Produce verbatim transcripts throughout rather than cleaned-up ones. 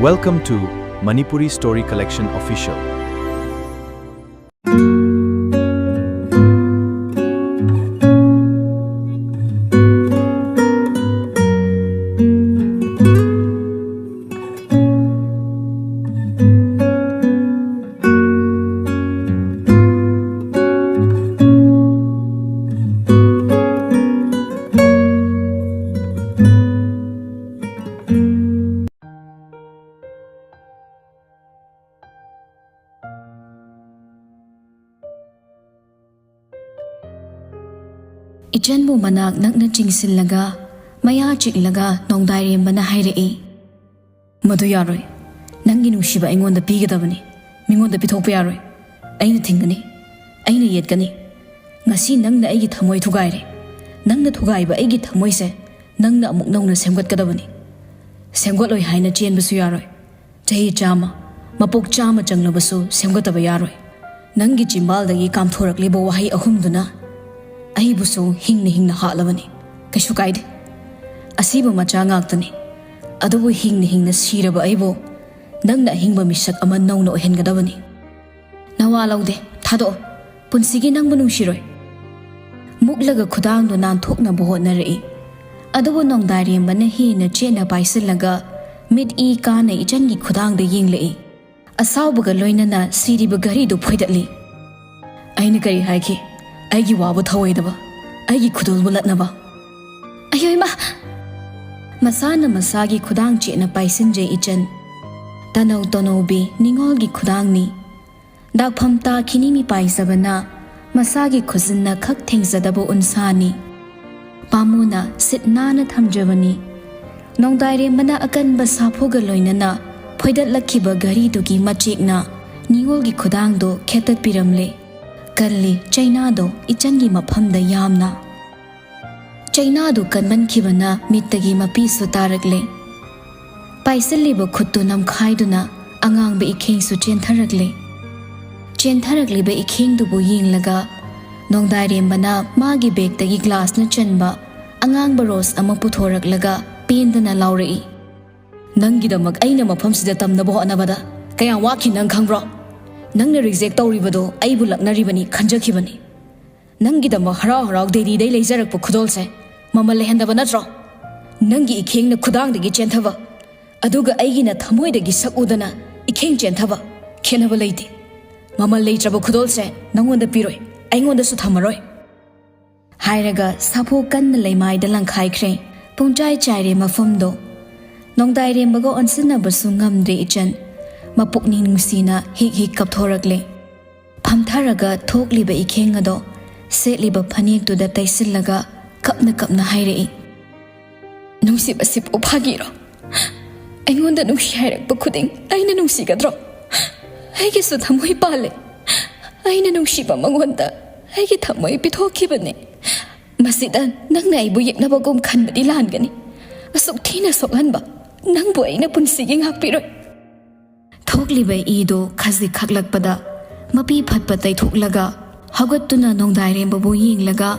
Welcome to Manipuri Story Collection Official. ꯏꯆꯟꯕꯨ ꯃꯅꯥꯛ ꯅꯛꯅ ꯆꯤꯡꯁꯤꯜꯂꯒ, ꯃꯌꯥ ꯆꯤꯛꯂꯒ ꯅꯣꯡꯗꯥꯏꯔꯦꯝꯕꯅ ꯍꯥꯏꯔꯛꯏ, "ꯃꯗꯨ ꯌꯥꯔꯣꯏ꯫ ꯅꯪꯒꯤ ꯅꯨꯡꯁꯤꯕ ꯑꯩꯉꯣꯟꯗ ꯄꯤꯒꯗꯕꯅꯤ꯫ ꯃꯤꯉꯣꯟꯗ ꯄꯤꯊꯣꯛꯄ ꯌꯥꯔꯣꯏ꯫ ꯑꯩꯅ ꯊꯤꯡꯒꯅꯤ꯫ ꯑꯩꯅ ꯌꯦꯠꯀꯅꯤ꯫ ꯉꯁꯤ ꯅꯪꯅ ꯑꯩꯒꯤ ꯊꯃꯣꯏ ꯊꯨꯒꯥꯏꯔꯦ꯫ ꯅꯪꯅ ꯊꯨꯒꯥꯏꯕ ꯑꯩꯒꯤ ꯊꯃꯣꯏꯁꯦ ꯅꯪꯅ ꯑꯃꯨꯛ ꯅꯧꯅ ꯁꯦꯝꯒꯠꯀꯗꯕꯅꯤ꯫ ꯁꯦꯝꯒꯠꯂꯣꯏ ꯍꯥꯏꯅ ꯆꯦꯟꯕꯁꯨ ꯌꯥꯔꯣꯏ꯫ ꯆꯍꯤ ꯆꯥꯝꯃ, ꯃꯄꯣꯛ ꯆꯥꯝꯃ ꯆꯪꯂꯕꯁꯨ ꯁꯦꯝꯒꯠꯇꯕ ꯌꯥꯔꯣꯏ꯫ ꯅꯪꯒꯤ ꯆꯤꯝꯕꯥꯜꯗꯒꯤ ꯀꯥꯝꯊꯣꯔꯛꯂꯤꯕ ꯋꯥꯍꯩ ꯑꯍꯨꯝꯗꯨꯅ ꯑꯩꯕꯨꯁꯨ ꯍꯤꯡꯅ ꯍꯤꯡꯅ ꯍꯥꯠꯂꯕꯅꯤ꯫ ꯀꯩꯁꯨ ꯀꯥꯏꯗꯦ꯫ ꯑꯁꯤꯕ ꯃꯆꯥ ꯉꯥꯛꯇꯅꯤ꯫ ꯑꯗꯨꯕꯨ ꯍꯤꯡꯅ ꯍꯤꯡꯅ ꯁꯤꯔꯕ ꯑꯩꯕꯨ ꯅꯪꯅ ꯑꯍꯤꯡꯕ ꯃꯤꯁꯛ ꯑꯃ ꯅꯧꯅ ꯑꯣꯏꯍꯟꯒꯗꯕꯅꯤ꯫" "ꯅꯋꯥ ꯂꯧꯗꯦ꯫ ꯊꯥꯗꯣꯛꯑꯣ꯫ ꯄꯨꯟꯁꯤꯒꯤ ꯅꯪꯕꯨ ꯅꯨꯡꯁꯤꯔꯣꯏ꯫" ꯃꯨꯛꯂꯒ ꯈꯨꯗꯥꯡꯗꯨ ꯅꯥꯟꯊꯣꯛꯅꯕ ꯍꯣꯠꯅꯔꯛꯏ꯫ ꯑꯗꯨꯕꯨ ꯅꯣꯡꯗꯥꯏꯔꯦꯝꯕꯅ ꯍꯦꯟꯅ ꯆꯦꯠꯅ ꯄꯥꯏꯁꯤꯜꯂꯒ ꯃꯤꯠ ꯏ ꯀꯥꯅ ꯏꯆꯟꯒꯤ ꯈꯨꯗꯥꯡꯗ ꯌꯦꯡꯂꯛꯏ꯫ ꯑꯁꯥꯎꯕꯒ ꯂꯣꯏꯅꯅ ꯁꯤꯔꯤꯕ ꯘꯔꯤꯗꯨ ꯐꯣꯏꯗꯠꯂꯤ꯫ "ꯑꯩꯅ ꯀꯔꯤ ꯍꯥꯏꯈꯤ? ꯑꯩꯒꯤ ꯋꯥꯕꯨ ꯊꯧꯑꯣꯏꯗꯕ, ꯑꯩꯒꯤ ꯈꯨꯗꯣꯜꯕꯨ ꯂꯠꯅꯕ꯫ ꯑꯌꯣꯏꯃ!" ꯃꯁꯥꯅ ꯃꯁꯥꯒꯤ ꯈꯨꯗꯥꯡ ꯆꯦꯠꯅ ꯄꯥꯏꯁꯤꯟꯖꯩ ꯏꯆꯟ꯫ ꯇꯅꯧ ꯇꯅꯧꯕꯤ ꯅꯤꯉꯣꯜꯒꯤ ꯈꯨꯗꯥꯡꯅꯤ꯫ ꯗꯥꯛꯐꯝ ꯇꯥꯈꯤꯅꯤ ꯃꯤꯄꯥꯏꯖꯕꯅ, ꯃꯁꯥꯒꯤ ꯈꯨꯖꯤꯟꯅ ꯈꯛ ꯊꯦꯡꯖꯗꯕ ꯎꯟꯁꯥꯅꯤ꯫ ꯄꯥꯝꯃꯨꯅ ꯁꯤꯠ ꯅꯥꯟꯅ ꯊꯝꯖꯕꯅꯤ꯫ ꯅꯣꯡꯗꯥꯏꯔꯦꯝꯕꯅ ꯑꯀꯟꯕ ꯁꯥꯐꯨꯒ ꯂꯣꯏꯅꯅ ꯐꯣꯏꯗꯠꯂꯛꯈꯤꯕ ꯘꯔꯤꯗꯨꯒꯤ ꯃꯆꯦꯛꯅ ꯅꯤꯉꯣꯜꯒꯤ ꯈꯨꯗꯥꯡꯗꯣ ꯈꯦꯠꯇꯠꯄꯤꯔꯝꯂꯦ꯫ ꯀꯜꯂꯤ ꯆꯩꯅꯥꯗꯣ ꯏꯆꯟꯒꯤ ꯃꯐꯝꯗ ꯌꯥꯝꯅ꯫ ꯆꯩꯅꯥꯗꯨ ꯀꯟꯃꯟꯈꯤꯕꯅ ꯃꯤꯠꯇꯒꯤ ꯃꯄꯤꯁꯨ ꯇꯥꯔꯛꯂꯦ꯫ ꯄꯥꯏꯁꯤꯜꯂꯤꯕ ꯈꯨꯠꯇꯨ ꯅꯝꯈꯥꯏꯗꯨꯅ ꯑꯉꯥꯡꯕ ꯏꯈꯦꯡꯁꯨ ꯆꯦꯟꯊꯔꯛꯂꯦ꯫ ꯆꯦꯟꯊꯔꯛꯂꯤꯕ ꯏꯈꯦꯡꯗꯨꯕꯨ ꯌꯦꯡꯂꯒ ꯅꯣꯡꯗꯥꯏꯔꯦꯝꯕꯅ ꯃꯥꯒꯤ ꯕꯦꯒꯇꯒꯤ ꯒ꯭ꯂꯥꯁꯅ ꯆꯟꯕ ꯑꯉꯥꯡꯕ ꯔꯣꯁ ꯑꯃ ꯄꯨꯊꯣꯔꯛꯂꯒ ꯄꯦꯟꯗꯅ ꯂꯥꯎꯔꯛꯏ꯫ ꯅꯪꯒꯤꯗꯃꯛ ꯑꯩꯅ ꯃꯐꯝꯁꯤꯗ ꯇꯝꯅꯕ ꯍꯣꯠꯅꯕꯗ ꯀꯌꯥꯝ ꯋꯥꯈꯤ ꯅꯪ ꯈꯪꯕ꯭ꯔꯣ? ꯅꯪꯅ reject ꯇꯧꯔꯤꯕꯗꯣ ꯑꯩꯕꯨ ꯂꯛꯅꯔꯤꯕꯅꯤ ꯈꯟꯖꯈꯤꯕꯅꯤ꯫ ꯅꯪꯒꯤꯗꯃꯛ ꯍꯔꯥꯎ ꯍꯔꯥꯎ ꯗꯦꯜꯂꯤꯗꯩ ꯂꯩꯖꯔꯛꯄ ꯈꯨꯗꯣꯜꯁꯦ ꯃꯃꯜ ꯂꯩꯍꯟꯗꯕ ꯅꯠꯇ꯭ꯔꯣ? ꯅꯪꯒꯤ ꯏꯈꯦꯡꯅ ꯈꯨꯗꯥꯡꯗꯒꯤ ꯆꯦꯟꯊꯕ, ꯑꯗꯨꯒ ꯑꯩꯒꯤꯅ ꯊꯃꯣꯏꯗꯒꯤ ꯁꯛ ꯎꯗꯅ ꯏꯈꯦꯡ ꯆꯦꯟꯊꯕ, ꯈꯦꯠꯅꯕ ꯂꯩꯇꯦ꯫ ꯃꯃꯜ ꯂꯩꯇ꯭ꯔꯕ ꯈꯨꯗꯣꯜꯁꯦ ꯅꯪꯉꯣꯟꯗ ꯄꯤꯔꯣꯏ, ꯑꯩꯉꯣꯟꯗꯁꯨ ꯊꯝꯃꯔꯣꯏ꯫ ꯍꯥꯏꯔꯒ ꯁꯥꯐꯨ ꯀꯟꯅ ꯂꯩꯃꯥꯏꯗ ꯂꯪꯈꯥꯏꯈ꯭ꯔꯦ꯫ ꯄꯨꯡꯆꯥꯏ ꯆꯥꯏꯔꯦ ꯃꯐꯝꯗꯣ꯫ ꯅꯣꯡꯗꯥꯏꯔꯦꯝꯕꯒ ꯑꯣꯟꯁꯤꯟꯅꯕꯁꯨ ꯉꯝꯗ꯭ꯔꯦ ꯏꯆꯟ꯫ ꯃꯄꯨꯛꯅꯤꯡ ꯅꯨꯡꯁꯤꯅ ꯍꯤꯛ ꯍꯤꯛ ꯀꯞꯊꯣꯔꯛꯂꯦ꯫ ꯐꯝꯊꯔꯒ ꯊꯣꯛꯂꯤꯕ ꯏꯈꯦꯡ ꯑꯗꯣ ꯁꯦꯠꯂꯤꯕ ꯐꯅꯦꯛꯇꯨꯗ ꯇꯩꯁꯤꯜꯂꯒ ꯀꯞꯅ ꯀꯞꯅ ꯍꯥꯏꯔꯛꯏ, "ꯅꯨꯡꯁꯤꯕꯁꯤꯕꯨ ꯐꯥꯒꯤꯔꯣ? ꯑꯩꯉꯣꯟꯗ ꯅꯨꯡꯁꯤ ꯍꯥꯏꯔꯛꯄ ꯈꯨꯗꯤꯡ ꯑꯩꯅ ꯅꯨꯡꯁꯤꯒꯗ꯭ꯔꯣ? ꯑꯩꯒꯤꯁꯨ ꯊꯃꯣꯏ ꯄꯥꯜꯂꯦ꯫ ꯑꯩꯅ ꯅꯨꯡꯁꯤꯕ ꯃꯉꯣꯟꯗ ꯑꯩꯒꯤ ꯊꯃꯣꯏ ꯄꯤꯊꯣꯛꯈꯤꯕꯅꯦ꯫ ꯃꯁꯤꯗ ꯅꯪꯅ ꯑꯩꯕꯨ ꯌꯦꯛꯅꯕꯒꯨꯝ ꯈꯟꯕꯗꯤ ꯂꯥꯟꯒꯅꯤ꯫ ꯑꯁꯨꯛ ꯊꯤꯅ ꯁꯣꯛꯍꯟꯕ ꯅꯪꯕꯨ ꯑꯩꯅ ꯄꯨꯟꯁꯤꯒꯤ ꯉꯥꯛꯄꯤꯔꯣꯏ꯫" ꯊꯣꯛꯂꯤꯕ ꯏꯗꯣ ꯈꯖꯤꯛ ꯈꯛꯂꯛꯄꯗ ꯃꯄꯤ ꯐꯠꯄ ꯇꯩꯊꯣꯛꯂꯒ ꯍꯧꯒꯠꯇꯨꯅ ꯅꯣꯡꯗꯥꯏꯔꯦꯝꯕꯕꯨ ꯌꯦꯡꯂꯒ,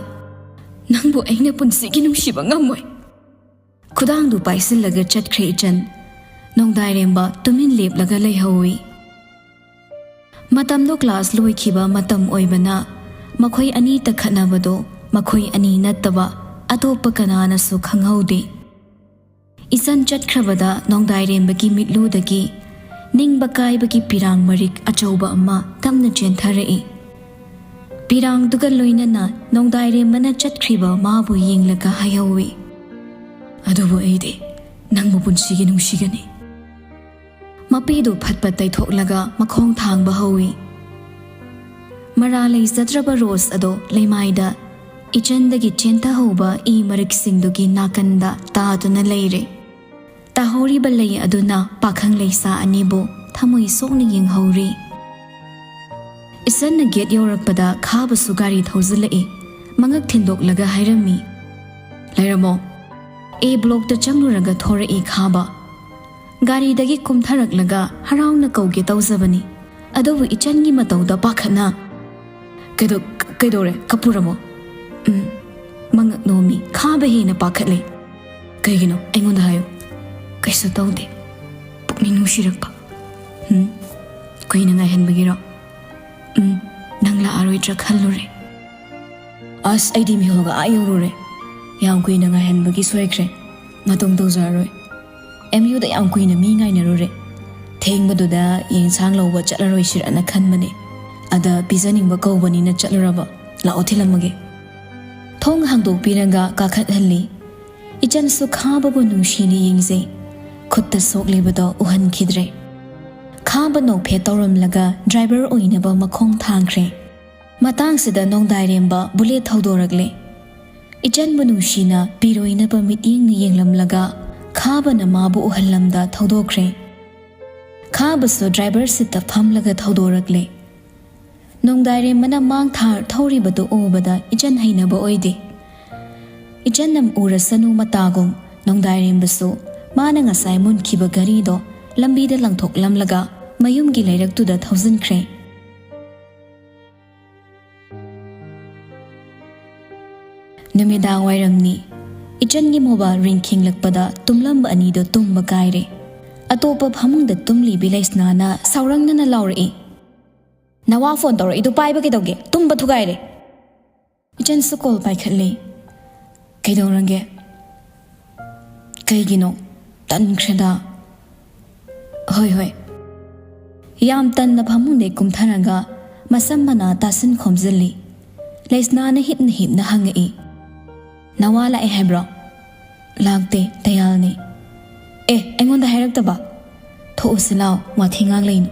"ꯅꯪꯕꯨ ꯑꯩꯅ ꯄꯨꯟꯁꯤꯒꯤ ꯅꯨꯡꯁꯤꯕ ꯉꯝꯃꯣꯏ꯫" ꯈꯨꯗꯥꯡꯗꯨ ꯄꯥꯏꯁꯤꯜꯂꯒ ꯆꯠꯈ꯭ꯔꯦ ꯏꯆꯟ꯫ ꯅꯣꯡꯗꯥꯏꯔꯦꯝꯕ ꯇꯨꯃꯤꯟ ꯂꯦꯞꯂꯒ ꯂꯩꯍꯧꯏ꯫ ꯃꯇꯝꯗꯣ class ꯂꯣꯏꯈꯤꯕ ꯃꯇꯝ ꯑꯣꯏꯕꯅ ꯃꯈꯣꯏ ꯑꯅꯤ ꯇꯛꯈꯠꯅꯕꯗꯣ ꯃꯈꯣꯏ ꯑꯅꯤ ꯅꯠꯇꯕ ꯑꯇꯣꯞꯄ ꯀꯅꯥꯅꯁꯨ ꯈꯪꯍꯧꯗꯦ꯫ ꯏꯆꯟ ꯆꯠꯈ꯭ꯔꯕꯗ ꯅꯣꯡꯗꯥꯏꯔꯦꯝꯕꯒꯤ ꯃꯤꯠꯂꯨꯗꯒꯤ ꯅꯤꯡꯕ ꯀꯥꯏꯕꯒꯤ ꯄꯤꯔꯥꯡ ꯃꯔꯤꯛ ꯑꯆꯧꯕ ꯑꯃ ꯇꯞꯅ ꯆꯦꯟꯊꯔꯛꯏ꯫ ꯄꯤꯔꯥꯡꯗꯨꯒ ꯂꯣꯏꯅꯅ ꯅꯣꯡꯗꯥꯏꯔꯦꯝꯕꯅ ꯆꯠꯈ꯭ꯔꯤꯕ ꯃꯥꯕꯨ ꯌꯦꯡꯂꯒ ꯍꯥꯏꯍꯧꯏ, "ꯑꯗꯨꯕꯨ ꯑꯩꯗꯤ ꯅꯪꯕꯨ ꯄꯨꯟꯁꯤꯒꯤ ꯅꯨꯡꯁꯤꯒꯅꯤ꯫" ꯃꯄꯤꯗꯨ ꯐꯠ ꯐꯠ ꯇꯩꯊꯣꯛꯂꯒ ꯃꯈꯣꯡ ꯊꯥꯡꯕ ꯍꯧꯏ꯫ ꯃꯔꯥ ꯂꯩꯖꯗ꯭ꯔꯕ ꯔꯣꯁ ꯑꯗꯣ ꯂꯩꯃꯥꯏꯗ ꯏꯆꯟꯗꯒꯤ ꯆꯦꯟꯊꯍꯧꯕ ꯏ ꯃꯔꯤꯛꯁꯤꯡꯗꯨꯒꯤ ꯅꯥꯀꯟꯗ ꯇꯥꯗꯨꯅ ꯂꯩꯔꯦ꯫ ꯇꯥꯍꯧꯔꯤꯕ ꯂꯩ ꯑꯗꯨꯅ ꯄꯥꯈꯪ ꯂꯩꯁꯥ ꯑꯅꯤꯕꯨ ꯊꯃꯣꯏ ꯁꯣꯛꯅ ꯌꯦꯡꯍꯧꯔꯤ꯫ ꯏꯆꯟꯅ gate ꯌꯧꯔꯛꯄꯗ ꯈꯥꯕꯁꯨ ꯒꯥꯔꯤ ꯊꯧꯖꯤꯜꯂꯛꯏ꯫ ꯃꯉꯛ ꯊꯤꯟꯗꯣꯛꯂꯒ ꯍꯥꯏꯔꯝꯃꯤ, "ꯂꯩꯔꯝꯃꯣ꯫" A blockꯇ ꯆꯪꯂꯨꯔꯒ ꯊꯣꯔꯛꯏ ꯈꯥꯕ꯫ ꯒꯥꯔꯤꯗꯒꯤ ꯀꯨꯝꯊꯔꯛꯂꯒ ꯍꯔꯥꯎꯅ ꯀꯧꯒꯦ ꯇꯧꯖꯕꯅꯤ, ꯑꯗꯨꯕꯨ ꯏꯆꯟꯒꯤ ꯃꯇꯧꯗ ꯄꯥꯈꯠꯅ, "ꯀꯩꯗꯧ-, ꯀꯩꯗꯧꯔꯦ? ꯀꯞꯄꯨꯔꯃꯣ?" ꯎꯝ꯫ ꯃꯉꯛ ꯅꯣꯝꯃꯤ꯫ ꯈꯥꯕ ꯍꯦꯟꯅ ꯄꯥꯈꯠꯂꯦ꯫ "ꯀꯩꯒꯤꯅꯣ? ꯑꯩꯉꯣꯟꯗ ꯍꯥꯏꯌꯨ꯫" ꯀꯩꯁꯨ ꯇꯧꯗꯦ꯫ ꯄꯨꯛꯅꯤꯡ ꯅꯨꯡꯁꯤꯔꯛꯄ꯫ ꯎꯝ? ꯀꯨꯏꯅ ꯉꯥꯏꯍꯟꯕꯒꯤꯔꯣ? ꯎꯝ, ꯅꯪ ꯂꯥꯛꯑꯔꯣꯏꯗ꯭ꯔꯥ ꯈꯜꯂꯨꯔꯦ꯫ ꯑꯁ, ꯑꯩꯗꯤ ꯃꯤꯍꯣꯜꯒ ꯑꯥ ꯌꯧꯔꯨꯔꯦ꯫ ꯌꯥꯝ ꯀꯨꯏꯅ ꯉꯥꯏꯍꯟꯕꯒꯤ ꯁꯣꯏꯈ꯭ꯔꯦ꯫ ꯃꯇꯨꯡ ꯇꯧꯖꯔꯔꯣꯏ꯫ ꯑꯦꯝ ꯌꯨꯗ ꯌꯥꯝ ꯀꯨꯏꯅ ꯃꯤ ꯉꯥꯏꯅꯔꯨꯔꯦ꯫ ꯊꯦꯡꯕꯗꯨꯗ ꯌꯦꯟꯁꯥꯡ ꯂꯧꯕ ꯆꯠꯂꯔꯣꯏꯁꯤꯔꯅ ꯈꯟꯕꯅꯦ꯫ ꯑꯗ ꯄꯤꯖꯅꯤꯡꯕ ꯀꯧꯕꯅꯤꯅ ꯆꯠꯂꯨꯔꯕ꯫ ꯂꯥꯛꯑꯣ, ꯊꯤꯜꯂꯝꯃꯒꯦ꯫ ꯊꯣꯡ ꯍꯥꯡꯗꯣꯛꯄꯤꯔꯒ ꯀꯥꯈꯠꯍꯜꯂꯤ꯫ ꯏꯆꯟꯁꯨ ꯈꯥꯕꯕꯨ ꯅꯨꯡꯁꯤꯅ ꯌꯦꯡꯖꯩ꯫ ꯈꯨꯠꯇ ꯁꯣꯛꯂꯤꯕꯗꯣ ꯎꯍꯟꯈꯤꯗ꯭ꯔꯦ꯫ ꯈꯥꯕ ꯅꯣꯛꯐꯦꯠ ꯇꯧꯔꯝꯂꯒ ꯗ꯭ꯔꯥꯏꯚꯔ ꯑꯣꯏꯅꯕ ꯃꯈꯣꯡ ꯊꯥꯡꯈ꯭ꯔꯦ꯫ ꯃꯇꯥꯡꯁꯤꯗ ꯅꯣꯡꯗꯥꯏꯔꯦꯝꯕ ꯕꯨꯂꯦꯠ ꯊꯧꯗꯣꯔꯛꯂꯦ꯫ ꯏꯆꯟꯕꯨ ꯅꯨꯡꯁꯤꯅ ꯄꯤꯔꯣꯏꯅꯕ ꯃꯤꯠꯌꯦꯡꯅ ꯌꯦꯡꯂꯝꯂꯒ ꯈꯥꯕꯅ ꯃꯥꯕꯨ ꯎꯍꯜꯂꯝꯗ ꯊꯧꯗꯣꯛꯈ꯭ꯔꯦ꯫ ꯈꯥꯕꯁꯨ ꯗ꯭ꯔꯥꯏꯚꯔ ꯁꯤꯠꯇ ꯐꯝꯂꯒ ꯊꯧꯗꯣꯔꯛꯂꯦ꯫ ꯅꯣꯡꯗꯥꯏꯔꯦꯝꯕꯅ ꯃꯥꯡ ꯊꯥꯔ ꯊꯧꯔꯤꯕꯗꯨ ꯎꯕꯗ ꯏꯆꯟ ꯍꯩꯅꯕ ꯑꯣꯏꯗꯦ꯫ ꯏꯆꯟꯅ ꯎꯔꯁꯅꯨ ꯃꯇꯥꯒꯨꯝ ꯅꯣꯡꯗꯥꯏꯔꯦꯝꯕꯁꯨ ꯃꯥꯅ ꯉꯁꯥꯏ ꯃꯨꯟꯈꯤꯕ ꯘꯔꯤꯗꯣ ꯂꯝꯕꯤꯗ ꯂꯪꯊꯣꯛꯂꯝꯂꯒ ꯃꯌꯨꯝꯒꯤ ꯂꯩꯔꯛꯇꯨꯗ ꯊꯧꯖꯤꯟꯈ꯭ꯔꯦ꯫ ꯅꯨꯃꯤꯗꯥꯡ ꯋꯥꯏꯔꯝꯅꯤ꯫ ꯏꯆꯟꯒꯤ ꯃꯣꯕꯥꯏꯜ ꯔꯤꯡ ꯈꯤꯡꯂꯛꯄꯗ ꯇꯨꯝꯂꯝꯕ ꯑꯅꯤꯗꯣ ꯇꯨꯝꯕ ꯀꯥꯏꯔꯦ꯫ ꯑꯇꯣꯞꯄ ꯐꯃꯨꯡꯗ ꯇꯨꯝꯂꯤꯕꯤ ꯂꯩꯁꯅꯥꯅ ꯁꯥꯎꯔꯪꯅꯅ ꯂꯥꯎꯔꯛꯏ, "ꯅꯋꯥ ꯐꯣꯟ ꯇꯧꯔꯛꯏꯗꯣ ꯄꯥꯏꯕ ꯀꯩꯗꯧꯒꯦ? ꯇꯨꯝꯕ ꯊꯨꯒꯥꯏꯔꯦ!" ꯏꯆꯟꯁꯨ ꯀꯣꯜ ꯄꯥꯏꯈꯠꯂꯤ꯫ "ꯀꯩꯗꯧꯔꯒꯦ? ꯀꯩꯒꯤꯅꯣ? ꯇꯟꯈ꯭ꯔꯦꯗ꯫" "ꯍꯣꯏ, ꯍꯣꯏ꯫" ꯌꯥꯝ ꯇꯟꯅ ꯐꯃꯨꯡꯗꯩ ꯀꯨꯝꯊꯔꯒ ꯃꯁꯝ ꯃꯅꯥ ꯇꯥꯁꯤꯟ ꯈꯣꯝꯖꯤꯜꯂꯤ꯫ ꯂꯩꯁꯅꯥꯅ ꯍꯤꯞꯅ ꯍꯤꯞꯅ ꯍꯪꯉꯛꯏ, "ꯅꯋꯥ ꯂꯥꯛꯑꯦ ꯍꯥꯏꯕ꯭ꯔꯣ?" "ꯂꯥꯛꯇꯦ, ꯇꯌꯥꯜꯅꯦ꯫" "ꯑꯦ, ꯑꯩꯉꯣꯟꯗ ꯍꯥꯏꯔꯛꯇꯕ?" "ꯊꯣꯛꯎꯁꯤ ꯂꯥꯎ, ꯋꯥꯊꯤ ꯉꯥꯡ ꯂꯩꯅꯨ꯫"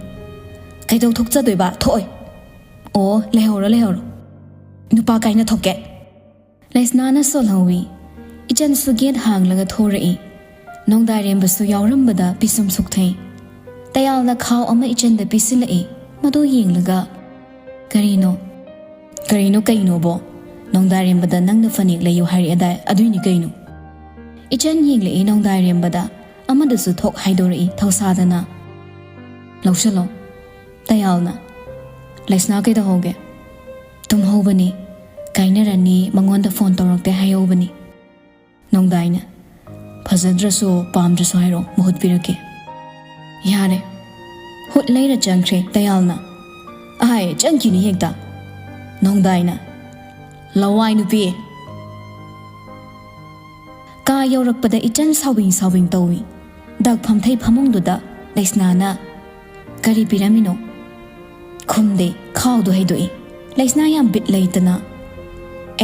"ꯀꯩꯗꯧ ꯊꯣꯛꯆꯗꯣꯏꯕ? ꯊꯣꯛꯑꯣꯏ꯫" "ꯑꯣ, ꯂꯩꯍꯧꯔꯣ, ꯂꯩꯍꯧꯔꯣ꯫" "ꯅꯨꯄꯥ ꯀꯥꯏꯅ ꯊꯣꯛꯀꯦ꯫" ꯂꯩꯁꯅꯥꯅ ꯁꯣꯜꯍꯧꯏ꯫ ꯏꯆꯟꯁꯨ ꯒꯦꯠ ꯍꯥꯡꯂꯒ ꯊꯣꯔꯛꯏ꯫ ꯅꯣꯡꯗꯥꯏꯔꯦꯝꯕꯁꯨ ꯌꯥꯎꯔꯝꯕꯗ ꯄꯤꯁꯨꯝ ꯁꯨꯛꯊꯩ꯫ ꯇꯌꯥꯜꯅ ꯈꯥꯎ ꯑꯃ ꯏꯆꯟꯗ ꯄꯤꯁꯤꯜꯂꯛꯏ꯫ ꯃꯗꯨ ꯌꯦꯡꯂꯒ, "ꯀꯔꯤꯅꯣ?" "ꯀꯔꯤꯅꯣ ꯀꯩꯅꯣꯕꯣ? ꯅꯣꯡꯗꯥꯏꯔꯦꯝꯕꯗ ꯅꯪꯅ ꯐꯅꯦꯛ ꯂꯩꯌꯨ ꯍꯥꯏꯔꯛꯑꯦꯗꯥꯏ, ꯑꯗꯨꯏꯅꯤ ꯀꯩꯅꯣ?" ꯏꯆꯟ ꯌꯦꯡꯂꯛꯏ ꯅꯣꯡꯗꯥꯏꯔꯦꯝꯕꯗ꯫ ꯑꯃꯗꯨꯁꯨ ꯊꯣꯛ ꯍꯥꯏꯗꯣꯔꯛꯏ ꯊꯧꯁꯥꯗꯅ꯫ "ꯂꯧꯁꯜꯂꯣ꯫" ꯇꯌꯥꯜꯅ, "ꯂꯩꯁꯅꯥ ꯀꯩꯗꯧꯍꯧꯒꯦ?" "ꯇꯨꯝꯍꯧꯕꯅꯤ꯫ ꯀꯥꯏꯅꯔꯅꯤ, ꯃꯉꯣꯟꯗ ꯐꯣꯟ ꯇꯧꯔꯛꯇꯦ ꯍꯥꯏꯍꯧꯕꯅꯤ꯫" ꯅꯣꯡꯗꯥꯏꯅ, ꯐꯖꯗ꯭ꯔꯁꯨ ꯄꯥꯝꯗ꯭ꯔꯁꯨ ꯍꯥꯏꯔꯣ, ꯃꯍꯨꯠ ꯄꯤꯔꯛꯀꯦ꯫ ꯌꯥꯔꯦ꯫ ꯍꯨꯠ ꯂꯩꯔ ꯆꯪꯈ꯭ꯔꯦ ꯇꯌꯥꯜꯅ꯫ ꯑꯍꯥꯏ, ꯆꯪꯈꯤꯅꯤ ꯍꯦꯛꯇ꯫ ꯅꯣꯡꯗꯥꯏꯅ, "ꯂꯋꯥꯏ ꯅꯨꯄꯤ!" ꯀꯥ ꯌꯧꯔꯛꯄꯗ ꯏꯆꯟ ꯁꯥꯎꯕꯤꯡ ꯁꯥꯎꯕꯤꯡ ꯇꯧꯏ꯫ ꯗꯛ ꯐꯝꯊꯩ ꯐꯃꯨꯡꯗꯨꯗ ꯂꯩꯁꯅꯥꯅ, "ꯀꯔꯤ ꯄꯤꯔꯝꯃꯤꯅꯣ?" ꯈꯨꯝꯗꯦ, ꯈꯥꯎꯗꯨ ꯍꯩꯗꯣꯛꯏ꯫ ꯂꯩꯁꯅꯥ ꯌꯥꯝ ꯕꯤꯠ ꯂꯩꯇꯅ,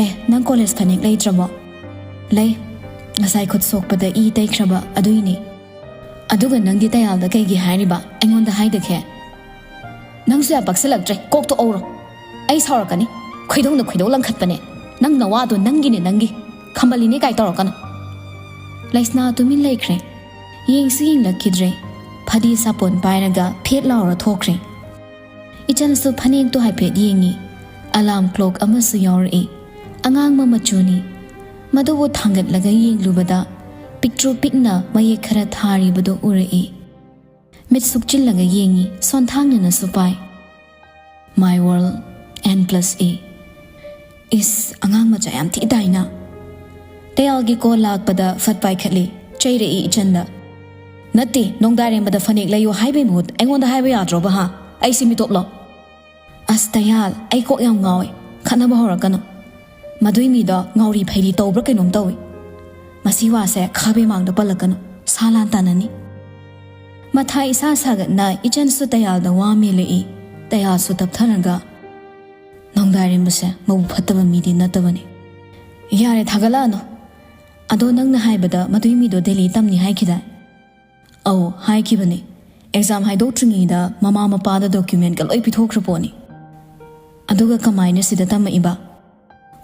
"ꯑꯦ, ꯅꯪ ꯀꯣꯂꯦꯖ ꯐꯅꯦꯛ ꯂꯩꯇ꯭ꯔꯕꯣ?" "ꯂꯩ꯫ ꯉꯁꯥꯏ ꯈꯨꯠ ꯁꯣꯛꯄꯗ ꯏ ꯇꯩꯈ꯭ꯔꯕ ꯑꯗꯨꯏꯅꯦ꯫ ꯑꯗꯨꯒ ꯅꯪꯗꯤ ꯇꯌꯥꯜꯗ ꯀꯩꯒꯤ ꯍꯥꯏꯔꯤꯕ? ꯑꯩꯉꯣꯟꯗ ꯍꯥꯏꯗꯈꯦ?" "ꯅꯪꯁꯨ ꯌꯥꯝ ꯄꯛꯁꯤꯜꯂꯛꯇ꯭ꯔꯦ, ꯀꯣꯛ ꯇꯣꯛꯍꯧꯔꯣ꯫ ꯑꯩ ꯁꯥꯎꯔꯛꯀꯅꯤ꯫ ꯈꯣꯏꯗꯧꯅ ꯈꯣꯏꯗꯧ ꯂꯪꯈꯠꯄꯅꯦ꯫ ꯅꯪ ꯅꯋꯥꯗꯣ ꯅꯪꯒꯤꯅꯦ, ꯅꯪꯒꯤ꯫ ꯈꯝꯕꯜꯂꯤꯅꯦ ꯀꯥꯏ ꯇꯧꯔꯛꯀꯅꯨ꯫" ꯂꯩꯁꯅꯥ ꯇꯨꯃꯤꯟ ꯂꯩꯈ꯭ꯔꯦ꯫ ꯌꯦꯡꯁꯨ ꯌꯦꯡꯂꯛꯈꯤꯗ꯭ꯔꯦ꯫ ꯐꯗꯤ ꯁꯥꯄꯣꯟ ꯄꯥꯏꯔꯒ ꯐꯦꯠ ꯂꯥꯎꯔ ꯊꯣꯛꯈ꯭ꯔꯦ꯫ ꯏꯆꯟꯁꯨ ꯐꯅꯦꯛꯇꯨ ꯍꯥꯏꯐꯦꯠ ꯌꯦꯡꯉꯤ꯫ ꯑꯂꯥꯝ ꯀ꯭ꯂꯣꯛ ꯑꯃꯁꯨ ꯌꯥꯎꯔꯛꯏ꯫ ꯑꯉꯥꯡꯕ ꯃꯆꯨꯅꯤ꯫ ꯃꯗꯨꯕꯨ ꯊꯥꯡꯒꯠꯂꯒ ꯌꯦꯡꯂꯨꯕꯗ ꯄꯤꯛꯇ꯭ꯔꯨ ꯄꯤꯛꯅ ꯃꯌꯦꯛ ꯈꯔ ꯊꯥꯔꯤꯕꯗꯨ ꯎꯔꯛꯏ꯫ ꯃꯤꯠ ꯁꯨꯛꯆꯤꯜꯂꯒ ꯌꯦꯡꯉꯤ, ꯁꯣꯟꯊꯥꯡꯅꯅꯁꯨ ꯄꯥꯏ꯫ "My world, N plus A." "ꯏꯁ, ꯑꯉꯥꯡ ꯃꯆꯥ ꯌꯥꯝ ꯊꯤ ꯇꯥꯏꯅ!" ꯇꯌꯥꯜꯒꯤ ꯀꯣꯜ ꯂꯥꯛꯄꯗ ꯐꯠ ꯄꯥꯏꯈꯠꯂꯤ, ꯆꯩꯔꯛꯏ ꯏꯆꯟꯗ꯫ "ꯅꯠꯇꯦ, ꯅꯣꯡꯗꯥꯏꯔꯦꯝꯕꯗ ꯐꯅꯦꯛ ꯂꯩꯌꯨ ꯍꯥꯏꯕꯩ ꯃꯍꯨꯠ ꯑꯩꯉꯣꯟꯗ ꯍꯥꯏꯕ ꯌꯥꯗ꯭ꯔꯣꯕ, ꯍꯥ? ꯑꯩꯁꯦ ꯃꯤꯇꯣꯞꯂꯣ?" "ꯑꯁ ꯇꯌꯥꯜ, ꯑꯩ ꯀꯣꯛ ꯌꯥꯝ ꯉꯥꯎꯋꯦ, ꯈꯠꯅꯕ ꯍꯧꯔꯛꯀꯅꯨ꯫ ꯃꯗꯨꯏ ꯃꯤꯗꯣ ꯉꯥꯎꯔꯤ ꯐꯩꯔꯤ ꯇꯧꯕ꯭ꯔꯥ ꯀꯩꯅꯣꯝ ꯇꯧꯏ꯫ ꯃꯁꯤ ꯋꯥꯁꯦ ꯈꯥꯕꯩ ꯃꯥꯡꯗ ꯄꯜꯂꯛꯀꯅꯨ, ꯁꯥ ꯂꯥꯟ ꯇꯥꯅꯅꯤ꯫" ꯃꯊꯥ ꯏꯁꯥ ꯁꯥꯒꯠꯅ ꯏꯆꯟꯁꯨ ꯇꯌꯥꯜꯗ ꯋꯥ ꯃꯦꯜꯂꯛꯏ꯫ ꯇꯌꯥꯜꯁꯨ ꯇꯞꯊꯔꯒ, "ꯅꯣꯡꯗꯥꯏꯔꯦꯝꯕꯁꯦ ꯃꯕꯨꯛ ꯐꯠꯇꯕ ꯃꯤꯗꯤ ꯅꯠꯇꯕꯅꯤ꯫" "ꯌꯥꯔꯦ, ꯊꯥꯒꯠꯂꯛꯑꯅꯨ꯫ ꯑꯗꯣ ꯅꯪꯅ ꯍꯥꯏꯕꯗ ꯃꯗꯨꯏ ꯃꯤꯗꯣ ꯗꯦꯜꯂꯤ ꯇꯝꯅꯤ ꯍꯥꯏꯈꯤꯗꯥꯏ?" "ꯑꯧ, ꯍꯥꯏꯈꯤꯕꯅꯦ꯫ ꯑꯦꯛꯖꯥꯝ ꯍꯥꯏꯗꯣꯛꯇ꯭ꯔꯤꯉꯩꯗ ꯃꯃꯥ ꯃꯄꯥꯗ ꯗꯣꯀ꯭ꯌꯨꯃꯦꯟꯒ ꯂꯣꯏ ꯄꯤꯊꯣꯛꯈ꯭ꯔ ꯄꯣꯠꯅꯤ꯫ ꯑꯗꯨꯒ ꯀꯃꯥꯏꯅ ꯁꯤꯗ ꯇꯝꯃꯛꯏꯕ?"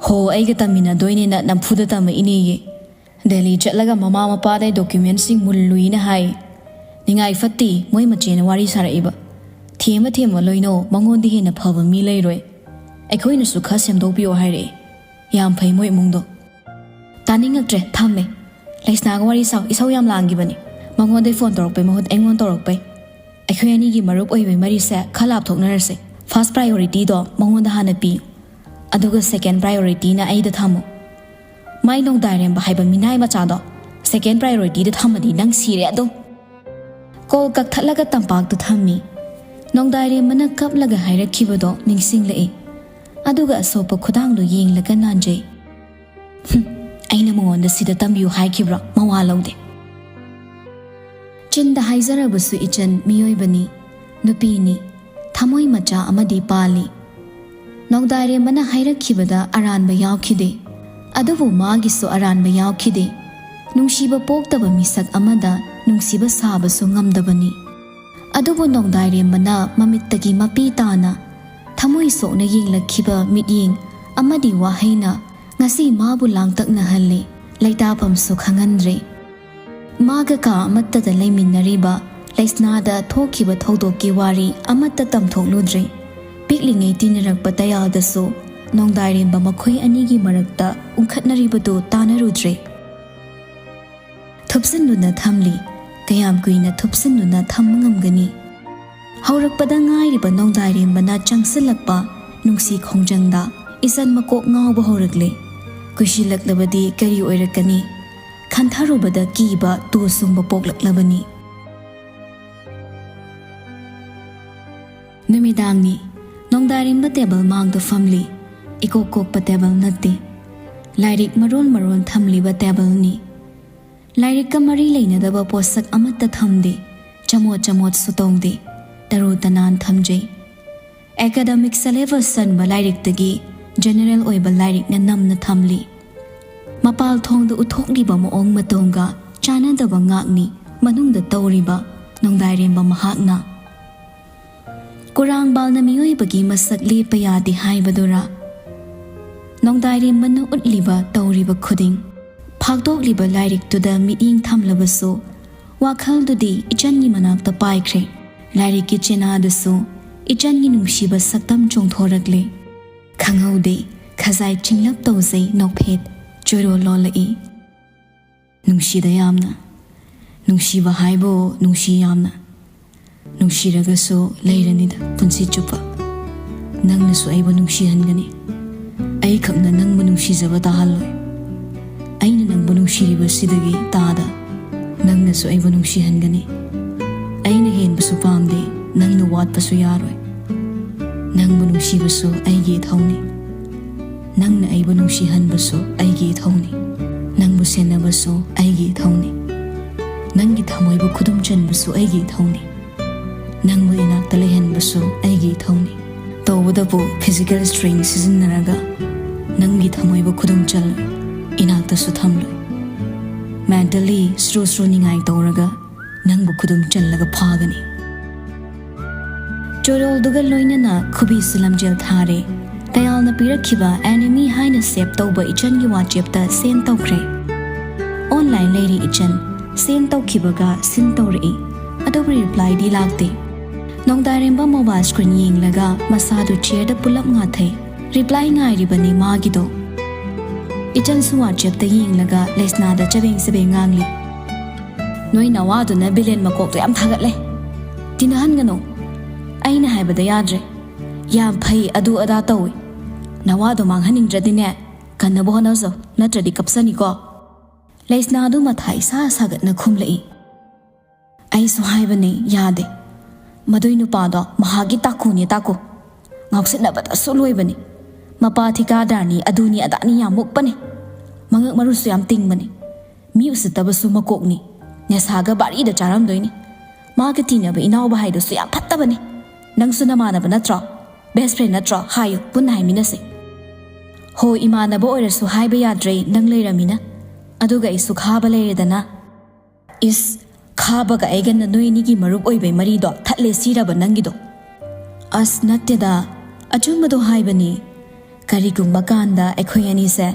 "ꯍꯣ, ꯑꯩꯒ ꯇꯝꯃꯤꯟꯅꯗꯣꯏꯅꯦꯅ ꯅꯝꯐꯨꯗ ꯇꯝꯃꯛꯏꯅꯦꯌꯦ꯫ ꯗꯦꯜꯂꯤ ꯆꯠꯂꯒ ꯃꯃꯥ ꯃꯄꯥꯗꯩ ꯗꯣꯀ꯭ꯌꯨꯃꯦꯟꯁꯤꯡ ꯃꯨꯜꯂꯨꯏꯅ ꯍꯥꯏ꯫ ꯅꯤꯡꯉꯥꯏ ꯐꯠꯇꯦ, ꯃꯣꯏ ꯃꯆꯦꯅ ꯋꯥꯔꯤ ꯁꯥꯔꯛꯏꯕ꯫ ꯊꯦꯝꯃ ꯊꯦꯝꯃ ꯂꯣꯏꯅꯧ, ꯃꯉꯣꯟꯗ ꯍꯦꯟꯅ ꯐꯕ ꯃꯤ ꯂꯩꯔꯣꯏ꯫ ꯑꯩꯈꯣꯏꯅꯁꯨ ꯈꯔ ꯁꯦꯝꯗꯣꯛꯄꯤꯌꯣ ꯍꯥꯏꯔꯛꯑꯦ꯫ ꯌꯥꯝ ꯐꯩ ꯃꯣꯏ ꯏꯃꯨꯡꯗꯣ꯫" "ꯇꯥꯅꯤꯡꯉꯛꯇ꯭ꯔꯦ, ꯊꯝꯃꯦ꯫ ꯂꯩꯁꯅꯥꯒ ꯋꯥꯔꯤ ꯁꯥꯎ, ꯏꯁꯧ ꯌꯥꯝ ꯂꯥꯡꯈꯤꯕꯅꯤ꯫ ꯃꯉꯣꯟꯗꯩ ꯐꯣꯟ ꯇꯧꯔꯛꯄꯩ ꯃꯍꯨꯠ ꯑꯩꯉꯣꯟꯗ ꯇꯧꯔꯛꯄꯩ꯫ ꯑꯩꯈꯣꯏ ꯑꯅꯤꯒꯤ ꯃꯔꯨꯞ ꯑꯣꯏꯕꯩ ꯃꯔꯤꯁꯦ ꯈꯔ ꯂꯥꯞꯊꯣꯛꯅꯔꯁꯦ꯫ ꯐꯥꯔꯁ ꯄ꯭ꯔꯥꯏꯌꯣꯔꯤꯇꯤꯗꯣ ꯃꯉꯣꯟꯗ ꯍꯥꯟꯅ ꯄꯤꯌꯨ, ꯑꯗꯨꯒ ꯁꯦꯀꯦꯟ ꯄ꯭ꯔꯥꯏꯌꯣꯔꯤꯇꯤꯅ ꯑꯩꯗ ꯊꯝꯃꯨ꯫ ꯃꯥꯏ ꯅꯣꯡꯗꯥꯏꯔꯦꯝꯕ ꯍꯥꯏꯕ ꯃꯤꯅꯥꯏ ꯃꯆꯥꯗꯣ ꯁꯦꯀꯦꯟ ꯄ꯭ꯔꯥꯏꯌꯣꯔꯤꯇꯤꯗ ꯊꯝꯃꯗꯤ ꯅꯪ ꯁꯤꯔꯦ ꯑꯗꯨꯝ꯫ ꯀꯣꯜ ꯀꯛꯊꯠꯂꯒ ꯇꯝꯄꯥꯛꯇ ꯊꯝꯃꯤ꯫ ꯅꯣꯡꯗꯥꯏꯔꯦꯝꯕꯅ ꯀꯞꯂꯒ ꯍꯥꯏꯔꯛꯈꯤꯕꯗꯣ ꯅꯤꯡꯁꯤꯡꯂꯛꯏ꯫ ꯑꯗꯨꯒ ꯑꯁꯣꯛꯄ ꯈꯨꯗꯥꯡꯗꯣ ꯌꯦꯡꯂꯒ ꯅꯥꯟꯖꯩ꯫ "ꯍꯨꯝ, ꯑꯩꯅ ꯃꯉꯣꯟꯗ ꯁꯤꯗ ꯇꯝꯕꯤꯌꯨ ꯍꯥꯏꯈꯤꯕ꯭ꯔꯣ? ꯃꯋꯥ ꯂꯧꯗꯦ꯫ ꯆꯤꯟꯗ ꯍꯥꯏꯖꯔꯕꯁꯨ ꯏꯆꯟ ꯃꯤꯑꯣꯏꯕꯅꯤ, ꯅꯨꯄꯤꯅꯤ, ꯊꯃꯣꯏ ꯃꯆꯥ ꯑꯃꯗꯤ ꯄꯥꯜꯂꯤ꯫ ꯅꯣꯡꯗꯥꯏꯔꯦꯝꯕꯅ ꯍꯥꯏꯔꯛꯈꯤꯕꯗ ꯑꯔꯥꯟꯕ ꯌꯥꯎꯈꯤꯗꯦ꯫ ꯑꯗꯨꯕꯨ ꯃꯥꯒꯤꯁꯨ ꯑꯔꯥꯟꯕ ꯌꯥꯎꯈꯤꯗꯦ꯫ ꯅꯨꯡꯁꯤꯕ ꯄꯣꯛꯇꯕ ꯃꯤꯁꯛ ꯑꯃꯗ ꯅꯨꯡꯁꯤꯕ ꯁꯥꯕꯁꯨ ꯉꯝꯗꯕꯅꯤ꯫ ꯑꯗꯨꯕꯨ ꯅꯣꯡꯗꯥꯏꯔꯦꯝꯕꯅ ꯃꯃꯤꯠꯇꯒꯤ ꯃꯄꯤ ꯇꯥꯅ ꯊꯃꯣꯏ ꯁꯣꯛꯅ ꯌꯦꯡꯂꯛꯈꯤꯕ ꯃꯤꯠꯌꯦꯡ ꯑꯃꯗꯤ ꯋꯥꯍꯩꯅ ꯉꯁꯤ ꯃꯥꯕꯨ ꯂꯥꯡꯇꯛꯅꯍꯜꯂꯦ, ꯂꯩꯇꯥꯐꯝꯁꯨ ꯈꯪꯍꯟꯗ꯭ꯔꯦ꯫ ꯃꯥꯒ ꯀꯥ ꯑꯃꯠꯇꯗ ꯂꯩꯃꯤꯟꯅꯔꯤꯕ ꯂꯩꯁꯅꯥꯗ ꯊꯣꯛꯈꯤꯕ ꯊꯧꯗꯣꯛꯀꯤ ꯋꯥꯔꯤ ꯑꯃꯠꯇ ꯇꯝꯊꯣꯛꯂꯨꯗ꯭ꯔꯦ꯫ ꯄꯤꯛꯂꯤꯉꯩ ꯇꯤꯟꯅꯔꯛꯄ ꯇꯌꯥꯜꯗꯁꯨ ꯅꯣꯡꯗꯥꯏꯔꯦꯝꯕ ꯃꯈꯣꯏ ꯑꯅꯤꯒꯤ ꯃꯔꯛꯇ ꯎꯪꯈꯠꯅꯔꯤꯕꯗꯨ ꯇꯥꯅꯔꯨꯗ꯭ꯔꯦ꯫ ꯊꯨꯞꯆꯤꯟꯗꯨꯅ ꯊꯝꯂꯤ꯫ ꯀꯌꯥꯝ ꯀꯨꯏꯅ ꯊꯨꯞꯆꯤꯟꯗꯨꯅ ꯊꯝꯕ ꯉꯝꯒꯅꯤ? ꯍꯧꯔꯛꯄꯗ ꯉꯥꯏꯔꯤꯕ ꯅꯣꯡꯗꯥꯏꯔꯦꯝꯕꯅ ꯆꯪꯁꯤꯜꯂꯛꯄ ꯅꯨꯡꯁꯤ ꯈꯣꯡꯖꯪꯗ ꯏꯆꯟ ꯃꯀꯣꯛ ꯉꯥꯎꯕ ꯍꯧꯔꯛꯂꯦ꯫ ꯀꯨꯏꯁꯤꯜꯂꯛꯂꯕꯗꯤ ꯀꯔꯤ ꯑꯣꯏꯔꯛꯀꯅꯤ? ꯈꯟꯊꯔꯨꯕꯗ ꯀꯤꯕ ꯇꯨ ꯁꯨꯡꯕ ꯄꯣꯛꯂꯛꯂꯕꯅꯤ꯫ ꯅꯨꯃꯤꯗꯥꯡꯅꯤ꯫ ꯅꯣꯡꯗꯥꯏꯔꯦꯝꯕ ꯇꯦꯕꯜ ꯃꯥꯡꯗ ꯐꯝꯂꯤ꯫ ꯏꯀꯣꯛ ꯀꯣꯛꯄ ꯇꯦꯕꯜ ꯅꯠꯇꯦ꯫ ꯂꯥꯏꯔꯤꯛ ꯃꯔꯣꯜ ꯃꯔꯣꯜ ꯊꯝꯂꯤꯕ ꯇꯦꯕꯜꯅꯤ꯫ ꯂꯥꯏꯔꯤꯛꯀ ꯃꯔꯤ ꯂꯩꯅꯗꯕ ꯄꯣꯠꯁꯛ ꯑꯃꯠꯇ ꯊꯝꯗꯦ꯫ ꯆꯃꯣꯠ ꯆꯃꯣꯠꯁꯨ ꯇꯧꯗꯦ꯫ ꯇꯔꯨ ꯇꯅꯥꯟ ꯊꯝꯖꯩ꯫ ꯑꯦꯀꯥꯗꯃꯤꯛ ꯁꯦꯂꯦꯕꯁ ꯆꯟꯕ ꯂꯥꯏꯔꯤꯛꯇꯒꯤ ꯖꯦꯅꯦꯔꯦꯜ ꯑꯣꯏꯕ ꯂꯥꯏꯔꯤꯛꯅ ꯅꯝꯅ ꯊꯝꯂꯤ꯫ ꯃꯄꯥꯜ ꯊꯣꯡꯗ ꯎꯠꯊꯣꯛꯂꯤꯕ ꯃꯑꯣꯡ ꯃꯇꯧꯒ ꯆꯥꯟꯅꯗꯕ ꯉꯥꯛꯅꯤ ꯃꯅꯨꯡꯗ ꯇꯧꯔꯤꯕ ꯅꯣꯡꯗꯥꯏꯔꯦꯝꯕ ꯃꯍꯥꯛꯅ꯫ ꯀꯨꯔꯥꯡꯕꯥꯜꯅ ꯃꯤꯑꯣꯏꯕꯒꯤ ꯃꯁꯛ ꯂꯦꯞꯄ ꯌꯥꯗꯦ ꯍꯥꯏꯕꯗꯨꯔꯥ? ꯅꯣꯡꯗꯥꯏꯔꯦꯝꯕꯅ ꯎꯠꯂꯤꯕ ꯇꯧꯔꯤꯕ ꯈꯨꯗꯤꯡ, ꯐꯥꯛꯇꯣꯛꯂꯤꯕ ꯂꯥꯏꯔꯤꯛꯇꯨꯗ ꯃꯤꯠꯌꯦꯡ ꯊꯝꯂꯕꯁꯨ, ꯋꯥꯈꯜꯗꯨꯗꯤ ꯏꯆꯟꯒꯤ ꯃꯅꯥꯛꯇ ꯄꯥꯏꯈ꯭ꯔꯦ꯫ ꯂꯥꯏꯔꯤꯛꯀꯤ ꯆꯦꯅꯥꯗꯁꯨ ꯏꯆꯟꯒꯤ ꯅꯨꯡꯁꯤꯕ ꯁꯛꯇꯝ ꯆꯣꯡꯊꯣꯔꯛꯂꯦ꯫ ꯈꯪꯍꯧꯗꯦ, ꯈꯖꯥꯏ ꯆꯤꯡꯂꯞ ꯇꯧꯖꯩ ꯅꯣꯛꯐꯦꯠ ꯆꯣꯏꯔꯣꯜ ꯂꯣꯜꯂꯛꯏ꯫ "ꯅꯨꯡꯁꯤꯗ ꯌꯥꯝꯅ, ꯅꯨꯡꯁꯤꯕ ꯍꯥꯏꯕꯨ ꯅꯨꯡꯁꯤ ꯌꯥꯝꯅ꯫ ꯅꯨꯡꯁꯤꯔꯒꯁꯨ ꯂꯩꯔꯅꯤꯗ ꯄꯨꯟꯁꯤ ꯆꯨꯞꯄ꯫ ꯅꯪꯅꯁꯨ ꯑꯩꯕꯨ ꯅꯨꯡꯁꯤꯍꯟꯒꯅꯤ꯫ ꯑꯩꯈꯛꯅ ꯅꯪꯕꯨ ꯅꯨꯡꯁꯤꯖꯕ ꯇꯥꯍꯜꯂꯣꯏ꯫ ꯑꯩꯅ ꯅꯪꯕꯨ ꯅꯨꯡꯁꯤꯔꯤꯕꯁꯤꯗꯒꯤ ꯇꯥꯗ ꯅꯪꯅꯁꯨ ꯑꯩꯕꯨ ꯅꯨꯡꯁꯤꯍꯟꯒꯅꯤ꯫ ꯑꯩꯅ ꯍꯦꯟꯕꯁꯨ ꯄꯥꯝꯗꯦ, ꯅꯪꯅ ꯋꯥꯠꯄꯁꯨ ꯌꯥꯔꯣꯏ꯫ ꯅꯪꯕꯨ ꯅꯨꯡꯁꯤꯕꯁꯨ ꯑꯩꯒꯤ ꯏꯊꯧꯅꯤ꯫ ꯅꯪꯅ ꯑꯩꯕꯨ ꯅꯨꯡꯁꯤꯍꯟꯕꯁꯨ ꯑꯩꯒꯤ ꯏꯊꯧꯅꯤ꯫ ꯅꯪꯕꯨ ꯁꯦꯟꯅꯕꯁꯨ ꯑꯩꯒꯤ ꯏꯊꯧꯅꯤ꯫ ꯅꯪꯒꯤ ꯊꯃꯣꯏꯕꯨ ꯈꯨꯗꯨꯝ ꯆꯟꯕꯁꯨ ꯑꯩꯒꯤ ꯏꯊꯧꯅꯤ꯫ ꯅꯪꯕꯨ ꯏꯅꯥꯛꯇ ꯂꯩꯍꯟꯕꯁꯨ ꯑꯩꯒꯤ ꯏꯊꯧꯅꯤ꯫ ꯇꯧꯕꯇꯕꯨ physical strength ꯁꯤꯖꯤꯟꯅꯔꯒ ꯅꯪꯒꯤ ꯊꯃꯣꯏꯕꯨ ꯈꯨꯗꯨꯝ ꯆꯜꯂꯣꯏ, ꯏꯅꯥꯛꯇꯁꯨ ꯊꯝꯂꯣꯏ꯫ Mentally ꯁ꯭ꯔꯨ ꯁ꯭ꯔꯨ ꯅꯤꯡꯉꯥꯏ ꯇꯧꯔꯒ ꯅꯪꯕꯨ ꯈꯨꯗꯨꯝ ꯆꯜꯂꯒ ꯐꯥꯒꯅꯤ꯫ ꯆꯣꯔꯣꯜꯗꯨꯒ ꯂꯣꯏꯅꯅ ꯈꯨꯕꯤꯁꯨ ꯂꯝꯖꯦꯜ ꯊꯥꯔꯦ꯫ ꯇꯌꯥꯜꯅ ꯄꯤꯔꯛꯈꯤꯕ enemy ꯍꯥꯏꯅ save ꯇꯧꯕ ꯏꯆꯟꯒꯤ WhatsAppꯇ send ꯇꯧꯈ꯭ꯔꯦ꯫ Online ꯂꯩꯔꯤ ꯏꯆꯟ, send ꯇꯧꯈꯤꯕꯒ seen ꯇꯧꯔꯛꯏ꯫ ꯑꯗꯨꯕꯨ replyꯗꯤ ꯂꯥꯛꯇꯦ꯫ ꯅꯣꯡꯗꯥꯔꯦꯝꯕ mobile screen ꯌꯦꯡꯂꯒ ꯃꯁꯥꯗꯨ chairꯗ ꯄꯨꯂꯞ ꯉꯥꯊꯩ꯫ Reply ꯉꯥꯏꯔꯤꯕꯅꯤ ꯃꯥꯒꯤꯗꯣ꯫ ꯏꯆꯟꯁꯨ WhatsAppꯇ ꯌꯦꯡꯂꯒ ꯂꯩꯁꯅꯥꯗ ꯆꯕꯦꯡ ꯆꯕꯦꯡ ꯉꯥꯡꯂꯤ꯫ "ꯅꯣꯏ ꯅꯋꯥꯗꯨꯅ ꯕꯤꯂꯦꯟ ꯃꯀꯣꯛꯇꯣ ꯌꯥꯝ ꯊꯥꯒꯠꯂꯦ꯫ ꯇꯤꯟꯅꯍꯟꯒꯅꯨ꯫ ꯑꯩꯅ ꯍꯥꯏꯕꯗ ꯌꯥꯗ꯭ꯔꯦ꯫ ꯌꯥꯝ ꯐꯩ, ꯑꯗꯨ ꯑꯗꯥ ꯇꯧꯏ꯫ ꯅꯋꯥꯗꯣ ꯃꯥꯡꯍꯟꯅꯤꯡꯗ꯭ꯔꯗꯤꯅꯦ, ꯀꯟꯅꯕ ꯍꯣꯠꯅꯖꯧ, ꯅꯠꯇ꯭ꯔꯗꯤ ꯀꯞꯆꯅꯤꯀꯣ꯫" ꯂꯩꯁꯅꯥꯗꯨ ꯃꯊꯥ ꯏꯁꯥ ꯁꯥꯒꯠꯅ ꯈꯨꯝꯂꯛꯏ꯫ ꯑꯩꯁꯨ ꯍꯥꯏꯕꯅꯤ, ꯌꯥꯗꯦ꯫ ꯃꯗꯨꯏ ꯅꯨꯄꯥꯗꯣ ꯃꯍꯥꯛꯀꯤ ꯇꯥꯀꯨꯅꯦ ꯇꯥꯀꯨ꯫ ꯉꯥꯎꯁꯤꯟꯅꯕꯗꯁꯨ ꯂꯣꯏꯕꯅꯤ꯫ ꯃꯄꯥ ꯊꯤꯀꯥꯗꯥꯔꯅꯤ, ꯑꯗꯨꯅꯤ ꯑꯗꯥꯅꯤ ꯌꯥꯝ ꯃꯨꯛꯄꯅꯤ꯫ ꯃꯉꯛ ꯃꯔꯨꯁꯨ ꯌꯥꯝ ꯇꯤꯡꯕꯅꯤ꯫ ꯃꯤ ꯎꯁꯤꯠꯇꯕꯁꯨ ꯃꯀꯣꯛꯅꯤ꯫ ꯅꯦꯁꯥꯒ ꯕꯥꯔꯤꯗ ꯆꯥꯔꯝꯗꯣꯏꯅꯤ꯫ ꯃꯥꯒ ꯇꯤꯟꯅꯕ ꯏꯅꯥꯎꯕ ꯍꯥꯏꯗꯨꯁꯨ ꯌꯥꯝ ꯐꯠꯇꯕꯅꯤ꯫ ꯅꯪꯁꯨ ꯅꯃꯥꯟꯅꯕ ꯅꯠꯇ꯭ꯔꯣ? Best friend ꯅꯠꯇ꯭ꯔꯣ? ꯍꯥꯏꯌꯨ, ꯄꯨꯟꯅ ꯍꯥꯏꯃꯤꯟꯅꯁꯦ꯫ ꯍꯣ, ꯏꯃꯥꯟꯅꯕ ꯑꯣꯏꯔꯁꯨ ꯍꯥꯏꯕ ꯌꯥꯗ꯭ꯔꯦ, ꯅꯪ ꯂꯩꯔꯃꯤꯅ꯫ ꯑꯗꯨꯒ ꯑꯩꯁꯨ ꯈꯥꯕ ꯂꯩꯔꯦꯗꯅ꯫ ꯏꯁ, ꯈꯥꯕꯒ ꯑꯩꯒꯅ ꯅꯣꯏ ꯑꯅꯤꯒꯤ ꯃꯔꯨꯞ ꯑꯣꯏꯕꯩ ꯃꯔꯤꯗꯣ ꯊꯠꯂꯦ ꯁꯤꯔꯕ ꯅꯪꯒꯤꯗꯣ? ꯑꯁ, ꯅꯠꯇꯦꯗ, ꯑꯆꯨꯝꯕꯗꯣ ꯍꯥꯏꯕꯅꯤ꯫ ꯀꯔꯤꯒꯨꯝꯕ ꯀꯥꯟꯗ ꯑꯩꯈꯣꯏ ꯑꯅꯤꯁꯦ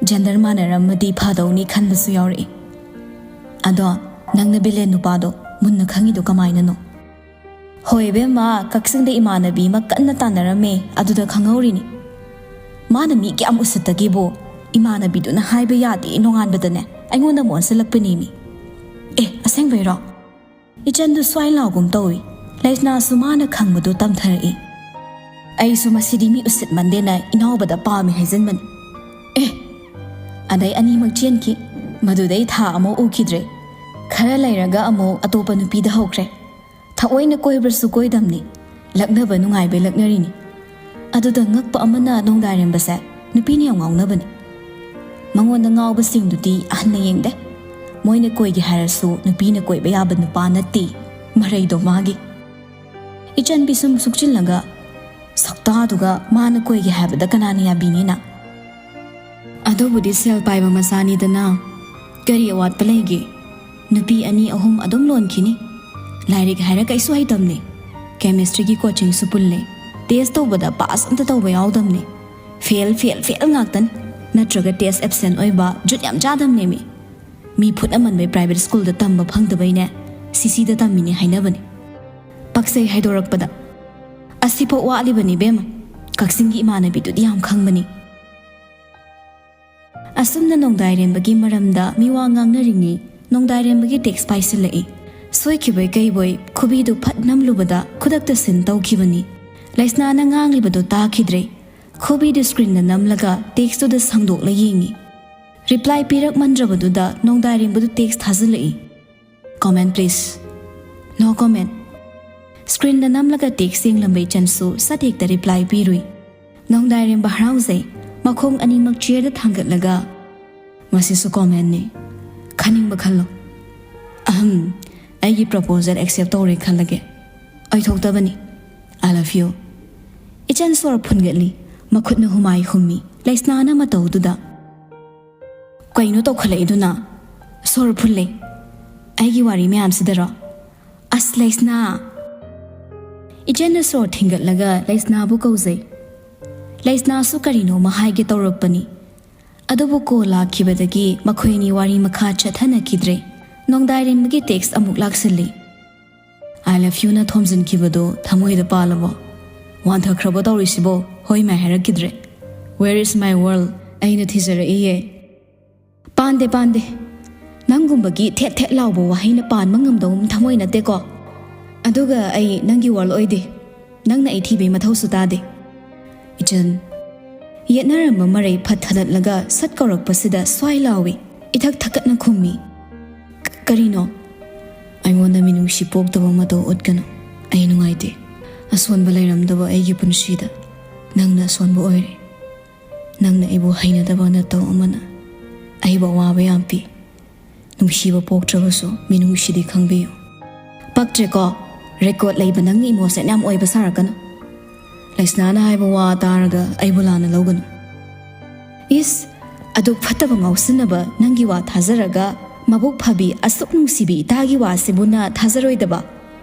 gender ꯃꯥꯟꯅꯔꯝꯃꯗꯤ ꯐꯗꯧꯅꯤ ꯈꯟꯕꯁꯨ ꯌꯥꯎꯔꯛꯏ꯫ ꯑꯗꯣ ꯅꯪꯅ ꯕꯤꯂꯦꯟ ꯅꯨꯄꯥꯗꯣ ꯃꯨꯟꯅ ꯈꯪꯉꯤꯗꯣ ꯀꯃꯥꯏꯅꯅꯣ? ꯍꯣꯏ ꯏꯕꯦꯝꯃ, ꯀꯛꯆꯤꯡꯗ ꯏꯃꯥꯟꯅꯕꯤ ꯑꯃ ꯀꯟꯅ ꯇꯥꯟꯅꯔꯝꯃꯦ, ꯑꯗꯨꯗ ꯈꯪꯍꯧꯔꯤꯅꯤ꯫ ꯃꯥꯅ ꯃꯤ ꯀꯌꯥꯝ ꯎꯁꯤꯠꯇꯒꯦꯕꯣ? ꯏꯃꯥꯟꯅꯕꯤꯗꯨꯅ ꯍꯥꯏꯕ ꯌꯥꯗꯦ, ꯅꯣꯡꯉꯥꯟꯕꯗꯅꯦ ꯑꯩꯉꯣꯟꯗ ꯑꯃꯨꯛ ꯑꯣꯟꯁꯤꯜꯂꯛꯄꯅꯦꯃꯤ꯫ ꯑꯦ, ꯑꯁꯦꯡꯕꯩꯔꯣ? ꯏꯆꯟꯗꯨ ꯁ꯭ꯋꯥꯏ ꯂꯥꯎꯒꯨꯝ ꯇꯧꯏ꯫ ꯂꯩꯁꯅꯥꯁꯨ ꯃꯥꯅ ꯈꯪꯕꯗꯨ ꯇꯝꯊꯔꯛꯏ꯫ ꯑꯩꯁꯨ ꯃꯁꯤꯗꯤ ꯃꯤ ꯎꯁꯤꯠꯃꯟꯗꯦꯅ ꯏꯅꯥꯎꯕꯗ ꯄꯥꯝꯃꯤ ꯍꯥꯏꯖꯤꯟꯕꯅꯤ꯫ ꯑꯦ, ꯑꯗꯩ ꯑꯅꯤꯃꯛ ꯆꯦꯟꯈꯤ꯫ ꯃꯗꯨꯗꯩ ꯊꯥ ꯑꯃ ꯎꯈꯤꯗ꯭ꯔꯦ꯫ ꯈꯔ ꯂꯩꯔꯒ ꯑꯃꯨꯛ ꯑꯇꯣꯞꯄ ꯅꯨꯄꯤꯗ ꯍꯧꯈ꯭ꯔꯦ꯫ ꯊꯑꯣꯏꯅ ꯀꯣꯏꯕ꯭ꯔꯁꯨ ꯀꯣꯏꯗꯝꯅꯤ꯫ ꯂꯛꯅꯕ ꯅꯨꯡꯉꯥꯏꯕꯩ ꯂꯛꯅꯔꯤꯅꯤ꯫ ꯑꯗꯨꯗ ꯉꯛꯄ ꯑꯃꯅ ꯅꯣꯡꯗꯥꯏꯔꯦꯝꯕꯁꯦ ꯅꯨꯄꯤꯅ ꯌꯥꯝ ꯉꯥꯎꯅꯕꯅꯤ꯫ ꯃꯉꯣꯟꯗ ꯉꯥꯎꯕꯁꯤꯡꯗꯨꯗꯤ ꯑꯍꯟꯅ ꯌꯦꯡꯗꯦ꯫ ꯃꯣꯏꯅ ꯀꯣꯏꯒꯦ ꯍꯥꯏꯔꯁꯨ ꯅꯨꯄꯤꯅ ꯀꯣꯏꯕ ꯌꯥꯕ ꯅꯨꯄꯥ ꯅꯠꯇꯦ꯫ ꯃꯔꯩꯗꯣ ꯃꯥꯒꯤ꯫ ꯏꯆꯟꯕꯤ ꯁꯨꯝ ꯁꯨꯛꯆꯤꯜꯂꯒ, "ꯁꯛꯇꯥꯗꯨꯒ ꯃꯥꯅ ꯀꯣꯏꯒꯦ ꯍꯥꯏꯕꯗ ꯀꯅꯥꯅ ꯌꯥꯕꯤꯅꯤꯅ?" ꯑꯗꯨꯕꯨꯗꯤ ꯁꯦꯜ ꯄꯥꯏꯕ ꯃꯆꯥꯅꯤꯗꯅ꯫ ꯀꯔꯤ ꯑꯋꯥꯠꯄ ꯂꯩꯒꯦ? ꯅꯨꯄꯤ ꯑꯅꯤ ꯑꯍꯨꯝ ꯑꯗꯨꯝ ꯂꯣꯟꯈꯤꯅꯤ꯫ ꯂꯥꯏꯔꯤꯛ ꯍꯥꯏꯔ ꯀꯩꯁꯨ ꯍꯩꯇꯝꯅꯦ꯫ ꯀꯦꯃꯤꯁꯇ꯭ꯔꯤꯒꯤ ꯀꯣꯆꯤꯡꯁꯨ ꯄꯨꯜꯂꯦ꯫ ꯇꯦꯁ ꯇꯧꯕꯗ ꯄꯥꯁ ꯑꯝꯇ ꯇꯧꯕ ꯌꯥꯎꯗꯝꯅꯦ꯫ ꯐꯦꯜ, ꯐꯦꯜ, ꯐꯦꯜ ꯉꯥꯛꯇꯅꯤ꯫ ꯅꯠꯇ꯭ꯔꯒ ꯇꯦꯁ ꯑꯦꯕꯁꯦꯟ ꯑꯣꯏꯕ ꯖꯨꯠ ꯌꯥꯝ ꯆꯥꯗꯝꯅꯦꯃꯤ꯫ ꯃꯤ ꯐꯨꯠ ꯑꯃꯟꯕꯩ ꯄ꯭ꯔꯥꯏꯚꯦꯠ ꯁ꯭ꯀꯨꯜꯗ ꯇꯝꯕ ꯐꯪꯗꯕꯩꯅꯦ ꯁꯤꯁꯤꯗ ꯇꯝꯃꯤꯅꯦ ꯍꯥꯏꯅꯕꯅꯦ꯫ ꯄꯛꯆꯩ ꯍꯥꯏꯗꯣꯔꯛꯄꯗ꯫ ꯑꯁꯤꯐꯥꯎ ꯋꯥꯠꯂꯤꯕꯅꯤ ꯏꯕꯦꯝꯃ꯫ ꯀꯛꯆꯤꯡꯒꯤ ꯏꯃꯥꯟꯅꯕꯤꯗꯨꯗꯤ ꯌꯥꯝ ꯈꯪꯕꯅꯤ꯫ ꯑꯁꯨꯝꯅ ꯅꯣꯡꯗꯥꯏꯔꯦꯝꯕꯒꯤ ꯃꯔꯝꯗ ꯃꯤꯋꯥ ꯉꯥꯡꯅꯔꯤꯉꯩ ꯅꯣꯡꯗꯥꯏꯔꯦꯝꯕꯒꯤ ꯇꯦꯛꯁ ꯄꯥꯏꯁꯤꯜꯂꯛꯏ꯫ ꯁꯣꯏꯈꯤꯕꯩ ꯀꯩꯕꯣꯏ ꯈꯨꯕꯤꯗꯨ ꯐꯠ ꯅꯝꯂꯨꯕꯗ ꯈꯨꯗꯛꯇ ꯁꯤꯟ ꯇꯧꯈꯤꯕꯅꯤ꯫ ꯂꯩꯁꯅꯥꯅ ꯉꯥꯡꯂꯤꯕꯗꯨ ꯇꯥꯈꯤꯗ꯭ꯔꯦ꯫ ꯈꯨꯕꯤꯗꯨ ꯁ꯭ꯀ꯭ꯔꯤꯟꯗ ꯅꯝꯂꯒ ꯇꯦꯛꯁꯇꯨꯗ ꯁꯪꯗꯣꯛꯂ ꯌꯦꯡꯉꯤ꯫ ꯔꯤꯄ꯭ꯂꯥꯏ ꯄꯤꯔꯛꯃꯟꯗ꯭ꯔꯕꯗꯨꯗ ꯅꯣꯡꯗꯥꯏꯔꯦꯝꯕꯗꯨ ꯇꯦꯛꯁ ꯊꯥꯖꯤꯜꯂꯛꯏ꯫ "Comment please." "No comment." ꯁ꯭ꯀ꯭ꯔꯤꯟꯗ ꯅꯝꯂꯒ ꯇꯦꯛꯁ ꯌꯦꯡꯂꯝꯕ ꯏꯆꯟꯁꯨ ꯁꯠ ꯍꯦꯛꯇ ꯔꯤꯄ꯭ꯂꯥꯏ ꯄꯤꯔꯨꯏ꯫ ꯅꯣꯡꯗꯥꯏꯔꯦꯝꯕ ꯍꯔꯥꯎꯖꯩ꯫ ꯃꯈꯣꯡ ꯑꯅꯤꯃꯛ ꯆꯤꯌꯔꯗ ꯊꯥꯡꯒꯠꯂꯒ, "ꯃꯁꯤꯁꯨ ꯀꯣꯃꯦꯟꯅꯤ꯫ ꯈꯟꯅꯤꯡꯕ ꯈꯜꯂꯣ꯫ ꯑꯍꯝ, ꯑꯩꯒꯤ ꯄ꯭ꯔꯄꯣꯖꯦꯜ ꯑꯦꯛꯁꯦꯞ ꯇꯧꯔꯦ ꯈꯜꯂꯒꯦ꯫ ꯑꯣꯏꯊꯣꯛꯇꯕꯅꯤ꯫ I love you." ꯏꯆꯟ ꯁꯣꯔ ꯐꯨꯟꯒꯠꯂꯤ꯫ ꯃꯈꯨꯠꯅ ꯍꯨꯃꯥꯏ ꯍꯨꯝꯃꯤ꯫ ꯂꯩꯁꯅꯥꯅ ꯃꯇꯧꯗꯨꯗ, "ꯀꯩꯅꯣ ꯇꯧꯈꯠꯂꯛꯏꯗꯨꯅ? ꯁꯣꯔ ꯐꯨꯜꯂꯦ꯫ ꯑꯩꯒꯤ ꯋꯥꯔꯤ ꯃꯌꯥꯝꯁꯤꯗꯔꯣ? ꯑꯁ, ꯂꯩꯁꯅꯥ!" ꯏꯆꯟꯅ ꯁꯣꯔ ꯊꯤꯡꯒꯠꯂꯒ ꯂꯩꯁꯅꯥꯕꯨ ꯀꯧꯖꯩ꯫ ꯂꯩꯁꯅꯥꯁꯨ ꯀꯔꯤꯅꯣꯃ ꯍꯥꯏꯒꯦ ꯇꯧꯔꯛꯄꯅꯤ꯫ ꯑꯗꯨꯕꯨ ꯀꯣꯜ ꯂꯥꯛꯈꯤꯕꯗꯒꯤ ꯃꯈꯣꯏ ꯑꯅꯤ ꯋꯥꯔꯤ ꯃꯈꯥ ꯆꯠꯊꯅꯈꯤꯗ꯭ꯔꯦ꯫ ꯅꯣꯡꯗꯥꯏꯔꯦꯝꯕꯒꯤ ꯇꯦꯛꯁ ꯑꯃꯨꯛ ꯂꯥꯛꯁꯤꯜꯂꯤ꯫ "I love you" ꯅ ꯊꯣꯝꯖꯤꯟꯈꯤꯕꯗꯣ ꯊꯃꯣꯏꯗ ꯄꯥꯜꯂꯕꯣ? ꯋꯥꯟꯊꯈ꯭ꯔꯕꯣ ꯇꯧꯔꯤꯁꯤꯕꯣ? ꯍꯣꯏ ꯃꯥꯏ ꯍꯥꯏꯔꯛꯈꯤꯗ꯭ꯔꯦ꯫ "Where is my world?" ꯑꯩꯅ ꯊꯤꯖꯔꯛꯏꯌꯦ꯫ "ꯄꯥꯟꯗꯦ, ꯄꯥꯟꯗꯦ꯫ ꯅꯪꯒꯨꯝꯕꯒꯤ ꯊꯦꯠ ꯊꯦꯠ ꯂꯥꯎꯕ ꯋꯥꯍꯩꯅ ꯄꯥꯟꯕ ꯉꯝꯗꯧ ꯊꯃꯣꯏ ꯅꯠꯇꯦꯀꯣ꯫ ꯑꯗꯨꯒ ꯑꯩ ꯅꯪꯒꯤ ꯋꯥꯔꯜ ꯑꯣꯏꯗꯦ꯫ ꯅꯪꯅ ꯑꯩ ꯊꯤꯕꯩ ꯃꯊꯧꯁꯨ ꯇꯥꯗꯦ, ꯏꯆꯟ꯫" ꯌꯦꯠꯅꯔꯝꯕ ꯃꯔꯩ ꯐꯠ ꯊꯗꯠꯂꯒ ꯁꯠ ꯀꯧꯔꯛꯄꯁꯤꯗ ꯁ꯭ꯋꯥꯏ ꯂꯥꯎꯏ꯫ ꯏꯊꯛ ꯊꯛꯀꯠꯅ ꯈꯨꯝꯃꯤ꯫ "ꯀ-, ꯀꯔꯤꯅꯣ?" "ꯑꯩꯉꯣꯟꯗ ꯃꯤꯅꯨꯡꯁꯤ ꯄꯣꯛꯇꯕ ꯃꯇꯧ ꯎꯠꯀꯅꯨ꯫ ꯑꯩ ꯅꯨꯡꯉꯥꯏꯇꯦ꯫ ꯑꯁꯣꯟꯕ ꯂꯩꯔꯝꯗꯕ ꯑꯩꯒꯤ ꯄꯨꯟꯁꯤꯗ ꯅꯪꯅ ꯑꯁꯣꯟꯕ ꯑꯣꯏꯔꯦ꯫ ꯅꯪꯅ ꯑꯩꯕꯨ ꯍꯩꯅꯗꯕ ꯅꯇꯧ ꯑꯃꯅ ꯑꯩꯕꯨ ꯑꯋꯥꯕ ꯌꯥꯝ ꯄꯤ꯫ ꯅꯨꯡꯁꯤꯕ ꯄꯣꯛꯇ꯭ꯔꯕꯁꯨ ꯃꯤꯅꯨꯡꯁꯤꯗꯤ ꯈꯪꯕꯤꯌꯨ꯫" "ꯄꯛꯇ꯭ꯔꯦꯀꯣ꯫ ꯔꯦꯀꯣꯔꯗ ꯂꯩꯕ ꯅꯪꯅ ꯏꯃꯣꯁꯟ ꯌꯥꯝ ꯑꯣꯏꯕ ꯁꯥꯔꯛꯀꯅꯨ꯫ ꯂꯩꯁꯅꯥꯅ ꯍꯥꯏꯕ ꯋꯥ ꯇꯥꯔꯒ ꯑꯩꯕꯨ ꯂꯥꯟꯅ ꯂꯧꯒꯅꯨ꯫" "ꯏꯁ, ꯑꯗꯨꯛ ꯐꯠꯇꯕ ꯉꯥꯎꯁꯤꯟꯅꯕ ꯅꯪꯒꯤ ꯋꯥ ꯊꯥꯖꯔꯒ, ꯃꯕꯨꯛ ꯐꯕꯤ ꯑꯁꯨꯛ ꯅꯨꯡꯁꯤꯕꯤ ꯏꯇꯥꯒꯤ ꯋꯥꯁꯤꯕꯨ ꯅ ꯊꯥꯖꯔꯣꯏꯗꯕ?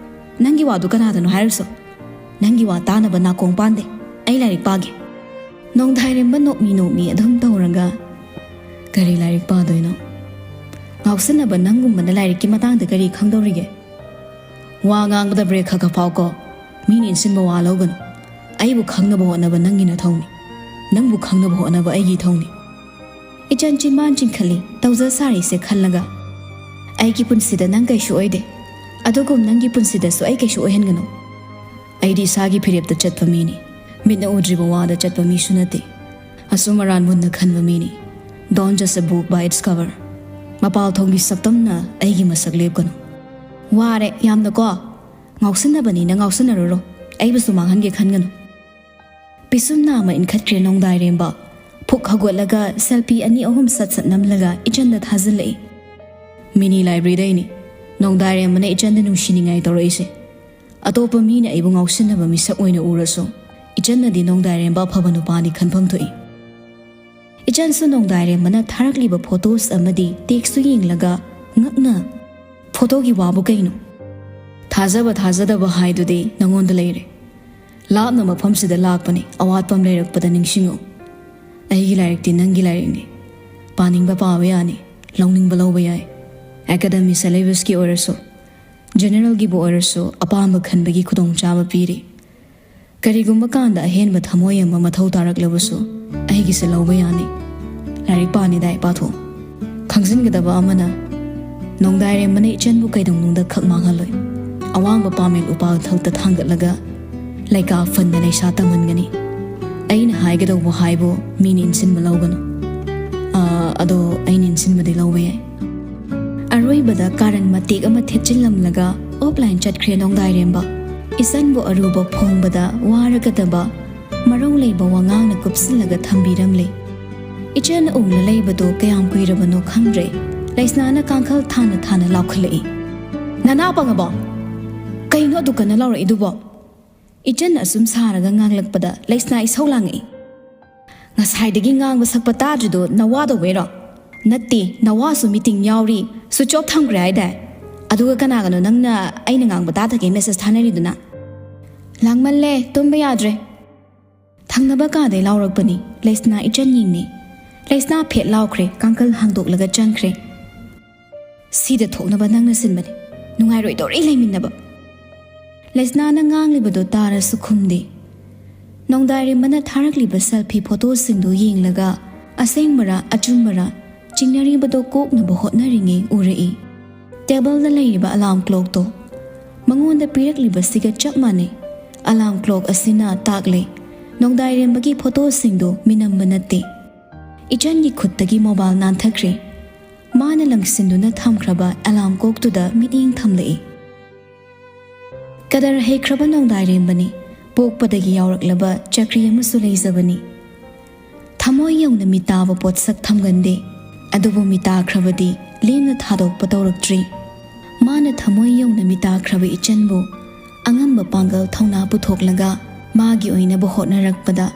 ꯅꯪꯒꯤ ꯋꯥꯗꯨ ꯀꯅꯥꯗꯅꯣ ꯍꯥꯏꯔꯨꯁꯣ꯫ ꯅꯪꯒꯤ ꯋꯥ ꯇꯥꯅꯕ ꯅꯥꯀꯣꯡ ꯄꯥꯟꯗꯦ꯫ ꯑꯩ ꯂꯥꯏꯔꯤꯛ ꯄꯥꯒꯦ꯫" ꯅꯣꯡꯗꯥꯏꯔꯦꯝꯕ ꯅꯣꯛꯃꯤ ꯅꯣꯛꯃꯤ ꯑꯗꯨꯝ ꯇꯧꯔꯒ, "ꯀꯔꯤ ꯂꯥꯏꯔꯤꯛ ꯄꯥꯗꯣꯏꯅꯣ? ꯉꯥꯎꯁꯤꯟꯅꯕ ꯅꯪꯒꯨꯝꯕꯅ ꯂꯥꯏꯔꯤꯛꯀꯤ ꯃꯇꯥꯡꯗ ꯀꯔꯤ ꯈꯪꯗꯧꯔꯤꯒꯦ? ꯋꯥ ꯉꯥꯡꯕꯗ ꯕ꯭ꯔꯦꯛ ꯈꯔ ꯈꯔ ꯐꯥꯎꯀꯣ꯫ ꯃꯤꯅ ꯏꯟꯁꯤꯟꯕ ꯋꯥ ꯂꯧꯒꯅꯨ꯫ ꯑꯩꯕꯨ ꯈꯪꯅꯕ ꯍꯣꯠꯅꯕ ꯅꯪꯒꯤ ꯅꯊꯧꯅꯤ꯫ ꯅꯪꯕꯨ ꯈꯪꯅꯕ ꯍꯣꯠꯅꯕ ꯑꯩꯒꯤ ꯏꯊꯧꯅꯤ꯫" ꯏꯆꯟ ꯆꯤꯟꯕꯥꯟ ꯆꯤꯡꯈꯠꯂꯤ, ꯇꯧꯖ ꯁꯥꯔꯤꯁꯦ ꯈꯜꯂꯒ꯫ "ꯑꯩꯒꯤ ꯄꯨꯟꯁꯤꯗ ꯅꯪ ꯀꯩꯁꯨ ꯑꯣꯏꯗꯦ꯫ ꯑꯗꯨꯒꯨꯝ ꯅꯪꯒꯤ ꯄꯨꯟꯁꯤꯗꯁꯨ ꯑꯩ ꯀꯩꯁꯨ ꯑꯣꯏꯍꯟꯒꯅꯨ꯫ ꯑꯩꯗꯤ ꯏꯁꯥꯒꯤ ꯐꯤꯔꯦꯞꯇ ꯆꯠꯄ ꯃꯤꯅꯤ꯫ ꯃꯤꯠꯅ ꯎꯗ꯭ꯔꯤꯕ ꯋꯥꯗ ꯆꯠꯄ ꯃꯤꯁꯨ ꯅꯠꯇꯦ꯫ ꯑꯆꯨꯝ ꯑꯔꯥꯟ ꯃꯨꯟꯅ ꯈꯟꯕ ꯃꯤꯅꯤ꯫ Don't judge a book by its cover꯫ ꯃꯄꯥꯜ ꯊꯣꯡꯒꯤ ꯁꯛꯇꯝꯅ ꯑꯩꯒꯤ ꯃꯁꯛ ꯂꯦꯞꯀꯅꯨ꯫" "ꯋꯥꯔꯦ ꯌꯥꯝꯅꯀꯣ꯫ ꯉꯥꯎꯁꯤꯟꯅꯕꯅꯤꯅ ꯉꯥꯎꯁꯤꯟꯅꯔꯨꯔꯣ꯫ ꯑꯩꯕꯨꯁꯨ ꯃꯥꯡꯍꯟꯒꯦ ꯈꯟꯒꯅꯨ꯫" ꯄꯤꯁꯨꯝ ꯅꯥꯝꯃ ꯏꯟꯈꯠꯈ꯭ꯔꯦ ꯅꯣꯡꯗꯥꯏꯔꯦꯝꯕ꯫ ꯐꯨꯛ ꯍꯧꯒꯠꯂꯒ ꯁꯦꯜꯐꯤ ꯑꯅꯤ ꯑꯍꯨꯝ ꯁꯠ ꯁꯠ ꯅꯝꯂꯒ ꯏꯆꯟꯗ ꯊꯥꯖꯤꯜꯂꯛꯏ꯫ "ꯃꯤꯅꯤ ꯂꯥꯏꯕ꯭ꯔꯦꯔꯤꯗꯩꯅꯤ꯫ ꯅꯣꯡꯗꯥꯏꯔꯦꯝꯕꯅ ꯏꯆꯟꯗ ꯅꯨꯡꯁꯤꯅꯤꯡꯉꯥꯏ ꯇꯧꯔꯛꯏꯁꯦ꯫ ꯑꯇꯣꯞꯄ ꯃꯤꯅ ꯑꯩꯕꯨ ꯉꯥꯎꯁꯤꯟꯅꯕ ꯃꯤꯁꯛ ꯑꯣꯏꯅ ꯎꯔꯁꯨ, ꯏꯆꯟꯅꯗꯤ ꯅꯣꯡꯗꯥꯏꯔꯦꯝꯕ ꯑꯐꯕ ꯅꯨꯄꯥꯅꯤ ꯈꯟꯐꯝ ꯊꯣꯛꯏ꯫" ꯏꯆꯟꯁꯨ ꯅꯣꯡꯗꯥꯏꯔꯦꯝꯕꯅ ꯊꯥꯔꯛꯂꯤꯕ ꯐꯣꯇꯣꯁ ꯑꯃꯗꯤ ꯇꯦꯛꯁꯇꯨ ꯌꯦꯡꯂꯒ ꯉꯛꯅ, "ꯐꯣꯇꯣꯒꯤ ꯋꯥꯕꯨ ꯀꯩꯅꯣ? ꯊꯥꯖꯕ ꯊꯥꯖꯗꯕ ꯍꯥꯏꯗꯨꯗꯤ ꯅꯉꯣꯟꯗ ꯂꯩꯔꯦ꯫ ꯂꯥꯞꯅ ꯃꯐꯝꯁꯤꯗ ꯂꯥꯛꯄꯅꯤ, ꯑꯋꯥꯠꯄ ꯑꯃ ꯂꯩꯔꯛꯄꯗ ꯅꯤꯡꯁꯤꯡꯉꯨ꯫ ꯑꯩꯒꯤ ꯂꯥꯏꯔꯤꯛꯇꯤ ꯅꯪꯒꯤ ꯂꯥꯏꯔꯤꯛꯅꯤ꯫ ꯄꯥꯅꯤꯡꯕ ꯄꯥꯕ ꯌꯥꯅꯤ, ꯂꯧꯅꯤꯡꯕ ꯂꯧꯕ ꯌꯥꯏ꯫ ꯑꯦꯀꯥꯗꯃꯤ ꯁꯦꯂꯦꯕꯁꯀꯤ ꯑꯣꯏꯔꯁꯨ, ꯖꯦꯅꯦꯔꯦꯜꯒꯤꯕꯨ ꯑꯣꯏꯔꯁꯨ ꯑꯄꯥꯝꯕ ꯈꯟꯕꯒꯤ ꯈꯨꯗꯣꯡꯆꯥꯕ ꯄꯤꯔꯤ꯫ ꯀꯔꯤꯒꯨꯝꯕ ꯀꯥꯟꯗ ꯑꯍꯦꯟꯕ ꯊꯃꯣꯏ ꯑꯃ ꯃꯊꯧ ꯇꯥꯔꯛꯂꯕꯁꯨ ꯑꯩꯒꯤꯁꯦ ꯂꯧꯕ ꯌꯥꯅꯤ꯫ ꯂꯥꯏꯔꯤꯛ ꯄꯥꯅꯤꯗꯥꯏ ꯄꯥꯊꯣꯛ꯫" ꯈꯪꯖꯤꯟꯒꯗꯕ ꯑꯃꯅ, ꯅꯣꯡꯗꯥꯏꯔꯦꯝꯕꯅ ꯏꯆꯟꯕꯨ ꯀꯩꯗꯧꯅꯨꯡꯗ ꯈꯛ ꯃꯥꯡꯍꯜꯂꯣꯏ꯫ ꯑꯋꯥꯡꯕ ꯄꯥꯃꯦꯜ ꯎꯄꯥꯜ ꯊꯛꯇ ꯊꯥꯡꯒꯠꯂꯒ ꯂꯩꯀꯥ ꯐꯟꯗ ꯂꯩꯁꯥ ꯇꯝꯍꯟꯒꯅꯤ꯫ ꯑꯩꯅ ꯍꯥꯏꯒꯗꯧꯕ ꯍꯥꯏꯕꯨ ꯃꯤꯅ ꯏꯟꯁꯤꯟꯕ ꯂꯧꯒꯅꯨ꯫ ꯑꯥ, ꯑꯗꯣ ꯑꯩꯅ ꯏꯟꯁꯤꯟꯕꯗꯤ ꯂꯧꯕ ꯌꯥꯏ꯫ ꯑꯔꯣꯏꯕꯗ ꯀꯥꯔꯟ ꯃꯇꯦꯛ ꯑꯃ ꯊꯦꯠꯆꯤꯜꯂꯝꯂꯒ offline ꯆꯠꯈ꯭ꯔꯦ ꯅꯣꯡꯗꯥꯏꯔꯦꯝꯕ꯫ ꯏꯆꯟꯕꯨ ꯑꯔꯨꯕ ꯐꯣꯡꯕꯗ ꯋꯥꯔꯒꯗꯕ ꯃꯔꯧ ꯂꯩꯕ ꯋꯥꯉꯥꯡꯅ ꯀꯨꯞꯁꯤꯜꯂꯒ ꯊꯝꯕꯤꯔꯝꯂꯦ꯫ ꯏꯆꯟ ꯎꯪꯂ ꯂꯩꯕꯗꯨ ꯀꯌꯥꯝ ꯀꯨꯏꯔꯕꯅꯣ ꯈꯪꯗ꯭ꯔꯦ꯫ ꯂꯩꯁꯅꯥꯅ ꯀꯥꯡꯈꯜ ꯊꯥꯅ ꯊꯥꯅ ꯂꯥꯎꯈꯠꯂꯛꯏ꯫ "ꯅꯅꯥ ꯄꯪꯉꯕꯣ? ꯀꯩꯅꯣ ꯑꯗꯨꯛ ꯀꯟꯅ ꯂꯥꯎꯔꯛꯏꯗꯨꯕꯣ?" ꯏꯆꯟ ꯑꯁꯨꯝ ꯁꯥꯔꯒ ꯉꯥꯡꯂꯛꯄꯗ ꯂꯩꯁꯅꯥ ꯏꯁꯧ ꯂꯥꯡꯉꯛꯏ꯫ "ꯉꯁꯥꯏꯗꯒꯤ ꯉꯥꯡꯕ ꯁꯛꯄ ꯇꯥꯗ꯭ꯔꯤꯗꯣ ꯅꯋꯥ ꯇꯧꯕꯩꯔꯣ?" "ꯅꯠꯇꯦ, ꯅꯋꯥꯁꯨ meeting ꯌꯥꯎꯔꯤ, switch off ꯊꯝꯈ꯭ꯔꯦ ꯍꯥꯏꯗꯥꯏ? ꯑꯗꯨꯒ ꯀꯅꯥꯒꯅꯣ ꯅꯪꯅ ꯑꯩꯅ ꯉꯥꯡꯕ ꯇꯥꯗꯒꯦ message ꯊꯥꯅꯔꯤꯗꯨꯅ?" "ꯂꯥꯡꯃꯜꯂꯦ, ꯇꯨꯝꯕ ꯌꯥꯗ꯭ꯔꯦ꯫" ꯊꯪꯅꯕ ꯀꯥꯗꯩ ꯂꯥꯎꯔꯛꯄꯅꯤ꯫ ꯂꯩꯁꯅꯥ ꯏꯆꯟ ꯌꯦꯡꯅꯤ꯫ ꯂꯩꯁꯅꯥ ꯐꯦꯠ ꯂꯥꯎꯈ꯭ꯔꯦ, ꯀꯥꯡꯈꯜ ꯍꯥꯡꯗꯣꯛꯂꯒ ꯆꯪꯈ꯭ꯔꯦ꯫ "ꯁꯤꯗ ꯊꯣꯛꯅꯕ ꯅꯪꯅ ꯁꯤꯟꯕꯅꯤ꯫ ꯅꯨꯡꯉꯥꯏꯔꯣꯏꯗꯧꯔꯤ ꯂꯩꯃꯤꯟꯅꯕ꯫" ꯂꯩꯁꯅꯥꯅ ꯉꯥꯡꯂꯤꯕꯗꯨ ꯇꯥꯔꯁꯨ ꯈꯨꯝꯗꯦ꯫ ꯅꯣꯡꯗꯥꯏꯔꯦꯝꯕꯅ ꯊꯥꯔꯛꯂꯤꯕ selfie photoꯁꯤꯡꯗꯨ ꯌꯦꯡꯂꯒ ꯑꯁꯦꯡꯕꯔꯥ ꯑꯆꯨꯝꯕꯔꯥ ꯆꯤꯡꯅꯔꯤꯕꯗꯣ ꯀꯣꯛꯅꯕ ꯍꯣꯠꯅꯔꯤꯉꯩ ꯎꯔꯛꯏ꯫ Tableꯗ ꯂꯩꯔꯤꯕ alarm clockꯇꯣ꯫ ꯃꯉꯣꯟꯗ ꯄꯤꯔꯛꯂꯤꯕꯁꯤꯒ ꯆꯞ ꯃꯥꯟꯅꯩ꯫ Alarm clock ꯑꯁꯤꯅ ꯇꯥꯛꯂꯦ, ꯅꯣꯡꯗꯥꯏꯔꯦꯝꯕꯒꯤ photoꯁꯤꯡꯗꯨ ꯃꯤꯅꯝꯕ ꯅꯠꯇꯦ꯫ ꯏꯆꯟꯒꯤ ꯈꯨꯠꯇꯒꯤ mobile ꯅꯥꯟꯊꯈ꯭ꯔꯦ꯫ ꯃꯥꯅ ꯂꯪꯁꯤꯟꯗꯨꯅ ꯊꯝꯈ꯭ꯔꯕ alarm clockꯇꯨꯗ ꯃꯤꯠꯌꯦꯡ ꯊꯝꯂꯛꯏ꯫ ꯀꯗꯔ ꯍꯩꯈ꯭ꯔꯕ ꯅꯣꯡꯗꯥꯏꯔꯦꯝꯕꯅꯤ꯫ ꯄꯣꯛꯄꯗꯒꯤ ꯌꯥꯎꯔꯛꯂꯕ ꯆꯀ꯭ꯔꯤ ꯑꯃꯁꯨ ꯂꯩꯖꯕꯅꯤ꯫ ꯊꯃꯣꯏ ꯌꯧꯅ ꯃꯤꯇꯥꯕ ꯄꯣꯠꯁꯛ ꯊꯝꯒꯟꯗꯦ꯫ ꯑꯗꯨꯕꯨ ꯃꯤꯇꯥꯈ꯭ꯔꯕꯗꯤ ꯂꯦꯝꯅ ꯊꯥꯗꯣꯛꯄ ꯇꯧꯔꯛꯇ꯭ꯔꯤ꯫ ꯃꯥꯅ ꯊꯃꯣꯏ ꯌꯧꯅ ꯃꯤꯇꯥꯈ꯭ꯔꯕ ꯏꯆꯟꯕꯨ ꯑꯉꯝꯕ ꯄꯥꯡꯒꯜ ꯊꯧꯅꯥ ꯄꯨꯊꯣꯛꯂꯒ ꯃꯥꯒꯤ ꯑꯣꯏꯅꯕ ꯍꯣꯠꯅꯔꯛꯄꯗ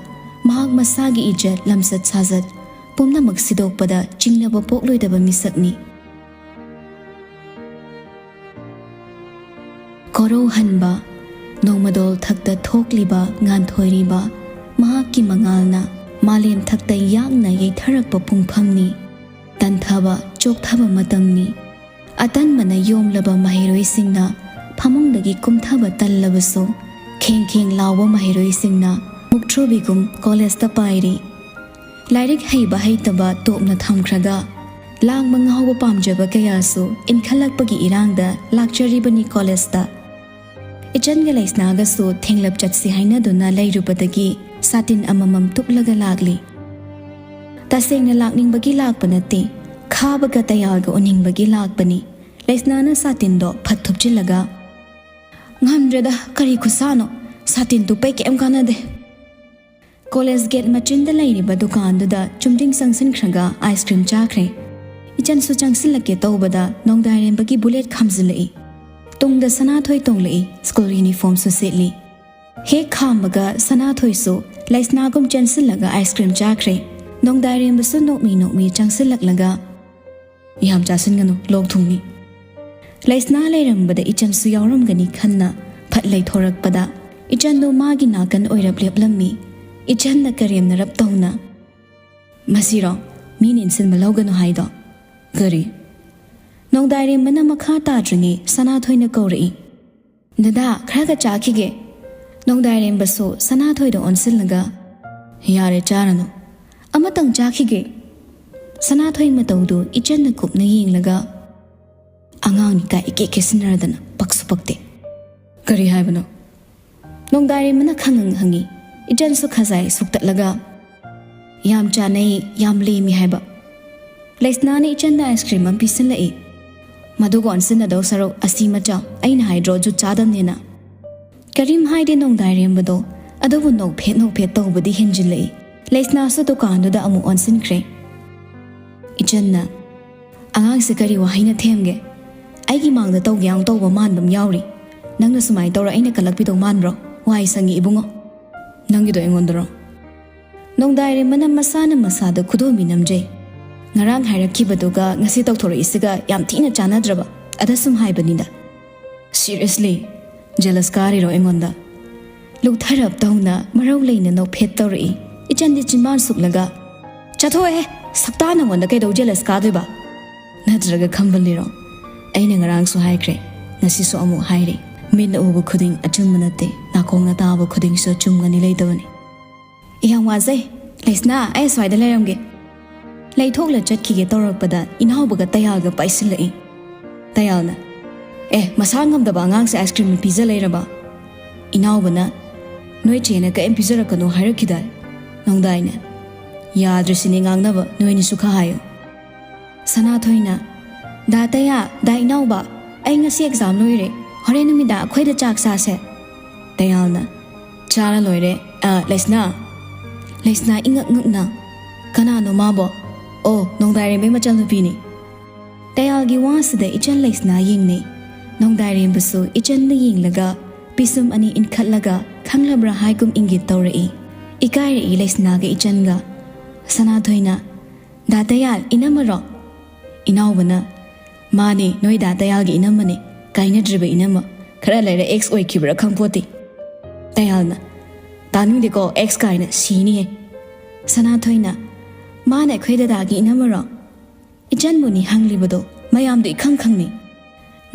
ꯃꯍꯥꯛ ꯃꯁꯥꯒꯤ ꯏꯖꯠ, ꯂꯝꯆꯠ ꯁꯥꯖꯠ ꯄꯨꯝꯅꯃꯛ ꯁꯤꯗꯣꯛꯄꯗ ꯆꯤꯡꯅꯕ ꯄꯣꯛꯂꯣꯏꯗꯕ ꯃꯤꯁꯛꯅꯤ꯫ ꯀꯣꯔꯧꯍꯟꯕ, ꯅꯣꯡꯃꯗꯣꯜ ꯊꯛꯇ ꯊꯣꯛꯂꯤꯕ ꯉꯥꯟꯊꯣꯏꯔꯤꯕ ꯃꯍꯥꯛꯀꯤ ꯃꯉꯥꯜꯅ ꯃꯥꯂꯦꯝ ꯊꯛꯇ ꯌꯥꯡꯅ ꯌꯩꯊꯔꯛꯄ ꯄꯨꯡꯐꯝꯅꯤ꯫ ꯇꯟꯊꯕ, ꯆꯣꯛꯊꯕ ꯃꯇꯝꯅꯤ꯫ ꯑꯇꯟꯕꯅ ꯌꯣꯝꯂꯕ ꯃꯍꯩꯔꯣꯏꯁꯤꯡꯅ ꯐꯃꯨꯡꯗꯒꯤ ꯀꯨꯝꯊꯕ ꯇꯜꯂꯕꯁꯨ, ꯈꯦꯡ ꯈꯦꯡ ꯂꯥꯎꯕ ꯃꯍꯩꯔꯣꯏꯁꯤꯡꯅ ꯃꯨꯛꯊ꯭ꯔꯨꯕꯤꯒꯨꯝ ꯀꯣꯂꯦꯖꯇ ꯄꯥꯏꯔꯤ꯫ ꯂꯥꯏꯔꯤꯛ ꯍꯩꯕ ꯍꯩꯇꯕ ꯇꯣꯞꯅ ꯊꯝꯈ꯭ꯔꯒ, ꯂꯥꯡꯕ ꯉꯥꯎꯕ ꯄꯥꯝꯖꯕ ꯀꯌꯥꯁꯨ ꯏꯟꯈꯠꯂꯛꯄꯒꯤ ꯏꯔꯥꯡꯗ ꯂꯥꯛꯆꯔꯤꯕꯅꯤ ꯀꯣꯂꯦꯖꯇ꯫ ꯏꯆꯟꯒ ꯂꯩꯁꯅꯥꯒꯁꯨ ꯊꯦꯡꯂꯞ ꯆꯠꯁꯤ ꯍꯥꯏꯅꯗꯨꯅ ꯂꯩꯔꯨꯕꯗꯒꯤ ꯁꯥꯇꯤꯟ ꯑꯃꯃꯝ ꯇꯨꯞꯂꯒ ꯂꯥꯛꯂꯤ꯫ ꯇꯁꯦꯡꯅ ꯂꯥꯛꯅꯤꯡꯕꯒꯤ ꯂꯥꯛꯄ ꯅꯠꯇꯦ, ꯈꯥꯕꯒ ꯇꯌꯥꯜꯒ ꯎꯅꯤꯡꯕꯒꯤ ꯂꯥꯛꯄꯅꯤ꯫ ꯂꯩꯁꯅꯥꯅ ꯁꯥꯇꯤꯟꯗꯣ ꯐꯠ ꯊꯨꯞꯆꯤꯜꯂꯒ, "ꯉꯝꯗ꯭ꯔꯦꯗ, ꯀꯔꯤ ꯈꯨꯠꯁꯥꯅꯣ? ꯁꯥꯇꯤꯟ ꯇꯨꯞꯄꯩ ꯀꯩꯝ ꯀꯥꯟꯅꯗꯦ꯫" ꯀꯣꯂꯦꯖ ꯒꯦꯠ ꯃꯆꯤꯟꯗ ꯂꯩꯔꯤꯕ ꯗꯨꯀꯥꯟꯗꯨꯗ ꯆꯨꯝꯗ꯭ꯔꯤꯡ ꯆꯪꯁꯤꯟꯈ꯭ꯔꯒ ꯑꯥꯏꯁ ꯀ꯭ꯔꯤꯝ ꯆꯥꯈ꯭ꯔꯦ꯫ ꯏꯆꯟꯁꯨ ꯆꯪꯁꯤꯜꯂꯛꯀꯦ ꯇꯧꯕꯗ ꯅꯣꯡꯗꯥꯏꯔꯦꯝꯕꯒꯤ ꯕꯨꯂꯦꯠ ꯈꯥꯝꯖꯤꯜꯂꯛꯏ꯫ ꯇꯨꯡꯗ ꯁꯅꯥꯊꯣꯏ ꯇꯣꯡꯂꯛꯏ, ꯁ꯭ꯀꯨꯜ ꯌꯨꯅꯤꯐꯣꯔꯝꯁꯨ ꯁꯦꯠꯂꯤ꯫ ꯍꯦꯛ ꯈꯥꯝꯕꯒ ꯁꯅꯥꯊꯣꯏꯁꯨ ꯂꯩꯁꯅꯥꯒꯨꯝ ꯆꯦꯟꯁꯤꯜꯂꯒ ꯑꯥꯏꯁ ꯀ꯭ꯔꯤꯝ ꯆꯥꯈ꯭ꯔꯦ꯫ ꯅꯣꯡꯗꯥꯏꯔꯦꯝꯕꯁꯨ ꯅꯣꯛꯃꯤ ꯅꯣꯛꯃꯤ ꯆꯪꯁꯤꯜꯂꯛꯂꯒ, "ꯌꯥꯝ ꯆꯥꯁꯤꯟꯒꯅꯨ, ꯂꯣꯛ ꯊꯨꯡꯅꯤ꯫" ꯂꯩꯁꯅꯥ ꯂꯩꯔꯝꯕꯗ ꯏꯆꯟꯁꯨ ꯌꯥꯎꯔꯝꯒꯅꯤ ꯈꯟꯅ ꯐꯠ ꯂꯩꯊꯣꯔꯛꯄꯗ ꯏꯆꯟꯗꯣ ꯃꯥꯒꯤ ꯅꯥꯀꯟ ꯑꯣꯏꯔꯞ ꯂꯦꯞꯂꯝꯃꯤ꯫ ꯏꯆꯟꯅ ꯀꯔꯦꯝꯅꯔꯞ ꯇꯧꯅ, "ꯃꯁꯤꯔꯣ ꯃꯤꯅ ꯏꯟꯁꯤꯟꯕ ꯂꯧꯒꯅꯨ ꯍꯥꯏꯗꯣ?" "ꯀꯔꯤ?" ꯅꯣꯡꯗꯥꯏꯔꯦꯝꯕꯅ ꯃꯈꯥ ꯇꯥꯗ꯭ꯔꯤꯉꯩ ꯁꯅꯥꯊꯣꯏꯅ ꯀꯧꯔꯛꯏ꯫ "ꯗꯗꯥ, ꯈꯔꯒ ꯆꯥꯈꯤꯒꯦ꯫" ꯅꯣꯡꯗꯥꯏꯔꯦꯝꯕꯁꯨ ꯁꯅꯥꯊꯣꯏꯗ ꯑꯣꯟꯁꯤꯜꯂꯒ, "ꯌꯥꯔꯦ, ꯆꯥꯔꯅꯨ, ꯑꯃꯇꯪ ꯆꯥꯈꯤꯒꯦ꯫" ꯁꯅꯥꯊꯣꯏ ꯃꯇꯧꯗꯨ ꯏꯆꯟꯅ ꯀꯨꯞꯅ ꯌꯦꯡꯂꯒ, "ꯑꯉꯥꯡꯅꯤ ꯀꯥꯏ ꯏꯀꯦ ꯀꯦꯁꯤꯟꯅꯔꯗꯅ ꯄꯛꯁꯨ ꯄꯛꯇꯦ꯫" "ꯀꯔꯤ ꯍꯥꯏꯕꯅꯣ?" ꯅꯣꯡꯗꯥꯏꯔꯦꯝꯕꯅ ꯈꯪꯍꯪ ꯍꯪꯉꯤ꯫ ꯏꯆꯟꯁꯨ ꯈꯖꯥꯏ ꯁꯨꯛꯇꯠꯂꯒ, "ꯌꯥꯝ ꯆꯥꯅꯩ, ꯌꯥꯝ ꯂꯦꯝꯃꯤ ꯍꯥꯏꯕ꯫" ꯂꯩꯁꯅꯥꯅ ꯏꯆꯟꯗ ꯑꯥꯏꯁ ꯀ꯭ꯔꯤꯝ ꯑꯃ ꯄꯤꯁꯤꯜꯂꯛꯏ꯫ "ꯃꯗꯨꯒ ꯑꯣꯟꯁꯤꯟꯅꯗꯧ ꯁꯔꯨꯛ ꯑꯁꯤ ꯃꯆꯥ, ꯑꯩꯅ ꯍꯥꯏꯗ꯭ꯔꯣ ꯖꯨꯠ ꯆꯥꯗꯝꯅꯦꯅ?" ꯀꯔꯤꯝ ꯍꯥꯏꯗꯦ ꯅꯣꯡꯗꯥꯏꯔꯦꯝꯕꯗꯣ, ꯑꯗꯨꯕꯨ ꯅꯣꯛꯐꯦꯠ ꯅꯣꯛꯐꯦꯠ ꯇꯧꯕꯗꯤ ꯍꯦꯟꯖꯤꯜꯂꯛꯏ꯫ ꯂꯩꯁꯅꯥꯁꯨ ꯗꯨꯀꯥꯟꯗꯨꯗ ꯑꯃꯨꯛ ꯑꯣꯟꯁꯤꯟꯈ꯭ꯔꯦ꯫ ꯏꯆꯟꯅ, "ꯑꯉꯥꯡꯁꯦ ꯀꯔꯤ ꯋꯥꯍꯩꯅ ꯊꯦꯝꯒꯦ? ꯑꯩꯒꯤ ꯃꯥꯡꯗ ꯇꯧꯒꯦ ꯌꯥꯎꯅ ꯇꯧꯕ ꯃꯥꯟꯕ ꯑꯃ ꯌꯥꯎꯔꯤ꯫ ꯅꯪꯅ ꯁꯨꯃꯥꯏꯅ ꯇꯧꯔ ꯑꯩꯅ ꯀꯜꯂꯛꯄꯤꯗꯧ ꯃꯥꯟꯕ꯭ꯔꯣ? ꯋꯥꯏ ꯁꯪꯉꯤ ꯏꯕꯨꯡꯉꯣ꯫" "ꯅꯪꯒꯤꯗꯣ ꯑꯩꯉꯣꯟꯗꯔꯣ?" ꯅꯣꯡꯗꯥꯏꯔꯦꯝꯕꯅ ꯃꯁꯥꯅ ꯃꯁꯥꯗ ꯈꯨꯗꯣꯝꯕꯤ ꯅꯝꯖꯩ꯫ "ꯉꯔꯥꯡ ꯍꯥꯏꯔꯛꯈꯤꯕꯗꯨꯒ ꯉꯁꯤ ꯇꯧꯊꯣꯔꯛꯏꯁꯤꯒ ꯌꯥꯝ ꯊꯤꯅ ꯆꯥꯟꯅꯗ꯭ꯔꯕ꯫ ꯑꯗ ꯁꯨꯝ ꯍꯥꯏꯕꯅꯤꯗ꯫" "ꯁꯤꯔꯤꯌꯁꯂꯤ? ꯖꯦꯂꯁ ꯀꯥꯔꯤꯔꯣ ꯑꯩꯉꯣꯟꯗ?" ꯂꯨꯛꯊꯔꯞ ꯇꯧꯅ ꯃꯔꯧ ꯂꯩꯅ ꯅꯣꯛꯐꯦꯠ ꯇꯧꯔꯛꯏ꯫ ꯏꯆꯟꯗꯤ ꯆꯤꯟꯕꯥꯟ ꯁꯨꯛꯂꯒ, "ꯆꯠꯊꯣꯛꯑꯦ! ꯁꯛꯇꯥ ꯅꯪꯉꯣꯟꯗ ꯀꯩꯗꯧ ꯖꯦꯂꯁ ꯀꯥꯗꯣꯏꯕ? ꯅꯠꯇ꯭ꯔꯒ ꯈꯝꯕꯜꯂꯤꯔꯣ? ꯑꯩꯅ ꯉꯔꯥꯡꯁꯨ ꯍꯥꯏꯈ꯭ꯔꯦ, ꯉꯁꯤꯁꯨ ꯑꯃꯨꯛ ꯍꯥꯏꯔꯤ, ꯃꯤꯠꯅ ꯎꯕ ꯈꯨꯗꯤꯡ ꯑꯆꯨꯝꯕ ꯅꯠꯇꯦ, ꯅꯥꯀꯣꯡꯅ ꯇꯥꯕ ꯈꯨꯗꯤꯡꯁꯨ ꯑꯆꯨꯝꯒꯅꯤ ꯂꯩꯇꯕꯅꯤ꯫" "ꯌꯥꯝ ꯋꯥꯖꯩ꯫ ꯂꯩꯁꯅꯥ, ꯑꯩ ꯑꯁ꯭ꯋꯥꯏꯗ ꯂꯩꯔꯝꯒꯦ꯫" ꯂꯩꯊꯣꯛꯂ ꯆꯠꯈꯤꯒꯦ ꯇꯧꯔꯛꯄꯗ ꯏꯅꯥꯎꯕꯒ ꯇꯌꯥꯜꯒ ꯄꯥꯏꯁꯤꯜꯂꯛꯏ꯫ ꯇꯌꯥꯜꯅ, "ꯑꯦ, ꯃꯁꯥ ꯉꯝꯗꯕ ꯑꯉꯥꯡꯁꯦ ꯑꯥꯏꯁ ꯀ꯭ꯔꯤꯝ ꯄꯤꯖ ꯂꯩꯔꯕ?" ꯏꯅꯥꯎꯕꯅ, "ꯅꯣꯏ ꯆꯦꯅ ꯀꯔꯤꯝ ꯄꯤꯖꯔꯛꯀꯅꯣ ꯍꯥꯏꯔꯛꯈꯤꯗꯥꯏ, ꯅꯣꯡꯗꯥꯏꯅ?" "ꯌꯥꯗ꯭ꯔꯁꯤꯅꯦ ꯉꯥꯡꯅꯕ, ꯅꯣꯏꯅꯤꯁꯨ ꯈꯔ ꯍꯥꯏꯌꯨ꯫" ꯁꯅꯥꯊꯣꯏꯅ, "ꯗꯥ ꯇꯌꯥꯜ, ꯗꯥ ꯏꯅꯥꯎꯕ, ꯑꯩ ꯉꯁꯤ ꯑꯦꯛꯖꯥꯝ ꯂꯣꯏꯔꯦ꯫ ꯍꯣꯔꯦꯟ ꯅꯨꯃꯤꯗꯥꯡ ꯑꯩꯈꯣꯏꯗ ꯆꯥꯛ ꯆꯥꯁꯦ꯫" ꯇꯌꯥꯜꯅ, "ꯆꯥꯔ ꯂꯣꯏꯔꯦ꯫ ꯑ, ꯂꯩꯁꯅꯥ꯫" ꯂꯩꯁꯅꯥ ꯏꯉꯛ ꯉꯛꯅ, "ꯀꯅꯥꯅꯣ ꯃꯥꯕꯣ?" "ꯑꯣ, ꯅꯣꯡꯗꯥꯏꯔꯦꯝꯕꯩ ꯃꯆꯜꯅꯨꯄꯤꯅꯤ꯫" ꯇꯌꯥꯜꯒꯤ ꯋꯥꯁꯤꯗ ꯏꯆꯟ ꯂꯩꯁꯅꯥ ꯌꯦꯡꯅꯩ꯫ ꯅꯣꯡꯗꯥꯏꯔꯦꯝꯕꯁꯨ ꯏꯆꯟꯗ ꯌꯦꯡꯂꯒ ꯄꯤꯁꯨꯝ ꯑꯅꯤ ꯏꯟꯈꯠꯂꯒ, ꯈꯪꯂꯕ꯭ꯔꯥ ꯍꯥꯏꯒꯨꯝ ꯏꯪꯒꯤꯠ ꯇꯧꯔꯛꯏ꯫ ꯏꯀꯥꯏꯔꯛꯏ ꯂꯩꯁꯅꯥꯒ ꯏꯆꯟꯒ꯫ ꯁꯅꯥꯊꯣꯏꯅ, "ꯗꯥ ꯇꯌꯥꯜ, ꯏꯅꯝꯃꯔꯣ?" ꯏꯅꯥꯎꯕꯅ, "ꯃꯥꯅꯦ, ꯅꯣꯏ ꯗꯥ ꯇꯌꯥꯜꯒꯤ ꯏꯅꯝꯃꯅꯦ, ꯀꯥꯏꯅꯗ꯭ꯔꯤꯕ ꯏꯅꯝꯃ꯫ ꯈꯔ ꯂꯩꯔ ꯑꯦꯛꯁ ꯑꯣꯏꯈꯤꯕ꯭ꯔꯥ ꯈꯪꯄꯣꯠꯇꯦ꯫" ꯇꯌꯥꯜꯅ, "ꯇꯥꯅꯤꯡꯗꯦꯀꯣ, ꯑꯦꯛꯁ ꯀꯥꯏꯅ, ꯁꯤꯅꯤꯍꯦ꯫" ꯁꯅꯥꯊꯣꯏꯅ, "ꯃꯥꯅ ꯑꯩꯈꯣꯏ ꯗꯗꯥꯒꯤ ꯏꯅꯝꯃꯔꯣ?" ꯏꯆꯟꯕꯨꯅꯤ ꯍꯪꯂꯤꯕꯗꯣ, ꯃꯌꯥꯝꯗꯣ ꯏꯈꯪ ꯈꯪꯅꯩ꯫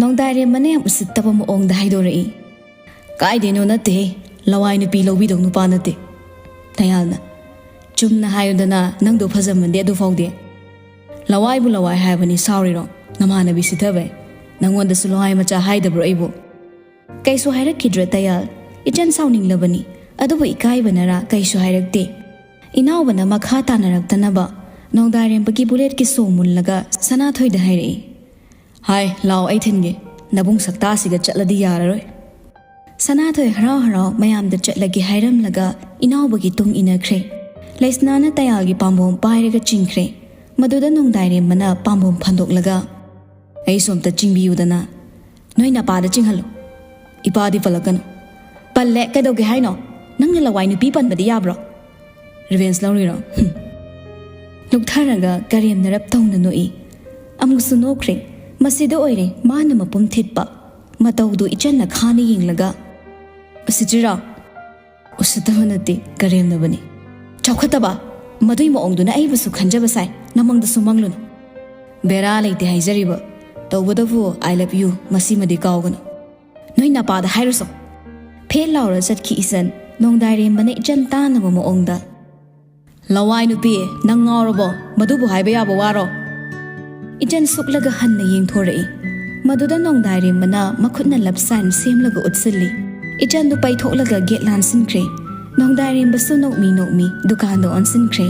ꯅꯣꯡꯗꯥꯏꯔꯦꯝꯕꯅ ꯌꯥꯝ ꯎꯁꯤꯠꯇꯕ ꯃꯑꯣꯡꯗ ꯍꯥꯏꯗꯣꯔꯛꯏ꯫ "ꯀꯥꯏꯗꯩꯅꯣ, ꯅꯠꯇꯦꯍꯦ, ꯂꯋꯥꯏ ꯅꯨꯄꯤ ꯂꯧꯕꯤꯗꯧ ꯅꯨꯄꯥ ꯅꯠꯇꯦ꯫" ꯇꯌꯥꯜꯅ, "ꯆꯨꯝꯅ ꯍꯥꯏꯌꯨꯗꯅ, ꯅꯪꯗꯣ ꯐꯖꯃꯟꯗꯦ ꯑꯗꯨꯐꯥꯎꯗꯤ꯫ ꯂꯋꯥꯏꯕꯨ ꯂꯋꯥꯏ ꯍꯥꯏꯕꯅꯤ, ꯁꯥꯎꯔꯤꯔꯣ? ꯅꯃꯥꯟꯅꯕꯤ ꯁꯤꯊꯕꯩ꯫ ꯅꯪꯉꯣꯟꯗꯁꯨ ꯂꯋꯥꯏ ꯃꯆꯥ ꯍꯥꯏꯗꯕ꯭ꯔꯣ ꯑꯩꯕꯨ?" ꯀꯩꯁꯨ ꯍꯥꯏꯔꯛꯈꯤꯗ꯭ꯔꯦ ꯇꯌꯥꯜ꯫ ꯏꯆꯟ ꯁꯥꯎꯅꯤꯡꯂꯕꯅꯤ, ꯑꯗꯨꯕꯨ ꯏꯀꯥꯏꯕꯅꯔꯥ ꯀꯩꯁꯨ ꯍꯥꯏꯔꯛꯇꯦ꯫ ꯏꯅꯥꯎꯕꯅ ꯃꯈꯥ ꯇꯥꯅꯔꯛꯇꯅꯕ ꯅꯣꯡꯗꯥꯏꯔꯦꯝꯕꯒꯤ ꯕꯨꯂꯦꯠꯀꯤ ꯁꯣ ꯃꯨꯜꯂꯒ ꯁꯅꯥꯊꯣꯏꯗ ꯍꯥꯏꯔꯛꯏ꯫ "ꯍꯥꯏ, ꯂꯥꯎ, ꯑꯩ ꯊꯤꯟꯒꯦ꯫ ꯅꯕꯨꯡ ꯁꯛꯇꯥꯁꯤꯒ ꯆꯠꯂꯗꯤ ꯌꯥꯔꯔꯣꯏ꯫" ꯁꯅꯥꯊꯣꯏ ꯍꯔꯥꯎ ꯍꯔꯥꯎ ꯃꯌꯥꯝꯗ ꯆꯠꯂꯒꯦ ꯍꯥꯏꯔꯝꯂꯒ ꯏꯅꯥꯎꯕꯒꯤ ꯇꯨꯡ ꯏꯟꯅꯈ꯭ꯔꯦ꯫ ꯂꯩꯁꯅꯥꯅ ꯇꯌꯥꯜꯒꯤ ꯄꯥꯝꯕꯣꯝ ꯄꯥꯏꯔꯒ ꯆꯤꯡꯈ꯭ꯔꯦ꯫ ꯃꯗꯨꯗ ꯅꯣꯡꯗꯥꯏꯔꯦꯝꯕꯅ ꯄꯥꯝꯕꯣꯝ ꯐꯟꯗꯣꯛꯂꯒ, "ꯑꯩ ꯁꯣꯝꯇ ꯆꯤꯡꯕꯤꯌꯨꯗꯅ꯫" "ꯅꯣꯏ ꯅꯄꯥꯗ ꯆꯤꯡꯍꯜꯂꯨ꯫ ꯏꯄꯥꯗꯤ ꯄꯜꯂꯛꯀꯅꯨ꯫" "ꯄꯜꯂꯦ, ꯀꯩꯗꯧꯒꯦ ꯍꯥꯏꯅꯣ? ꯅꯪꯅ ꯂꯋꯥꯏ ꯅꯨꯄꯤ ꯄꯟꯕꯗꯤ ꯌꯥꯕ꯭ꯔꯣ? ꯔꯤꯚꯦꯟꯁ ꯂꯧꯔꯤꯔꯣ?" ꯍꯨꯝ꯫ ꯅꯣꯛꯊꯔꯒ ꯀꯔꯦꯝꯅꯔꯞ ꯇꯧꯅ ꯅꯣꯛꯏ꯫ ꯑꯃꯨꯛꯁꯨ ꯅꯣꯛꯈ꯭ꯔꯦ꯫ ꯃꯁꯤꯗ ꯑꯣꯏꯔꯦ ꯃꯥꯅ ꯃꯄꯨꯝ ꯊꯤꯠꯄ꯫ ꯃꯇꯧꯗꯨ ꯏꯆꯟꯅ ꯈꯥꯅ ꯌꯦꯡꯂꯒ, "ꯎꯁꯤꯠꯇ꯭ꯔꯤꯔꯣ?" "ꯎꯁꯤꯠꯇꯕ ꯅꯠꯇꯦ, ꯀꯔꯦꯝꯅꯕꯅꯤ꯫" "ꯆꯥꯎꯈꯠꯇꯕ! ꯃꯗꯨꯏ ꯃꯑꯣꯡꯗꯨꯅ ꯑꯩꯕꯨꯁꯨ ꯈꯟꯖꯕ ꯁꯥꯏ, ꯅꯃꯪꯗꯁꯨ ꯃꯪꯂꯨꯅꯨ꯫" "ꯕꯦꯔꯥ ꯂꯩꯇꯦ ꯍꯥꯏꯖꯔꯤꯕ, ꯇꯧꯕꯇꯕꯨ I love you, ꯃꯁꯤꯃꯗꯤ ꯀꯥꯎꯒꯅꯨ꯫" "ꯅꯣꯏ ꯅꯄꯥꯗ ꯍꯥꯏꯔꯨꯁꯣ꯫" ꯐꯦꯠ ꯂꯥꯎꯔ ꯆꯠꯈꯤ ꯏꯆꯟ, ꯅꯣꯡꯗꯥꯏꯔꯦꯝꯕꯅ ꯏꯆꯟ ꯇꯥꯅꯕ ꯃꯑꯣꯡꯗ꯫ "ꯂꯋꯥꯏ ꯅꯨꯄꯤ, ꯅꯪ ꯉꯥꯎꯔꯕꯣ? ꯃꯗꯨꯕꯨ ꯍꯥꯏꯕ ꯌꯥꯕ ꯋꯥꯔꯣ?" ꯏꯆꯟ ꯁꯨꯛꯂꯒ ꯍꯟꯅ ꯌꯦꯡꯊꯣꯔꯛꯏ꯫ ꯃꯗꯨꯗ ꯅꯣꯡꯗꯥꯏꯔꯦꯝꯕꯅ ꯃꯈꯨꯠꯅ ꯂꯞ ꯁꯥꯏꯟ ꯁꯦꯝꯂꯒ ꯎꯠꯁꯤꯜꯂꯤ꯫ ꯏꯆꯟꯗꯨ ꯄꯩꯊꯣꯛꯂꯒ ꯒꯦꯠ ꯂꯥꯟꯁꯤꯟꯈ꯭ꯔꯦ꯫ ꯅꯣꯡꯗꯥꯏꯔꯦꯝꯕꯁꯨ ꯅꯣꯛꯃꯤ ꯅꯣꯛꯃꯤ ꯗꯨꯀꯥꯟꯗ ꯑꯣꯟꯁꯤꯟꯈ꯭ꯔꯦ꯫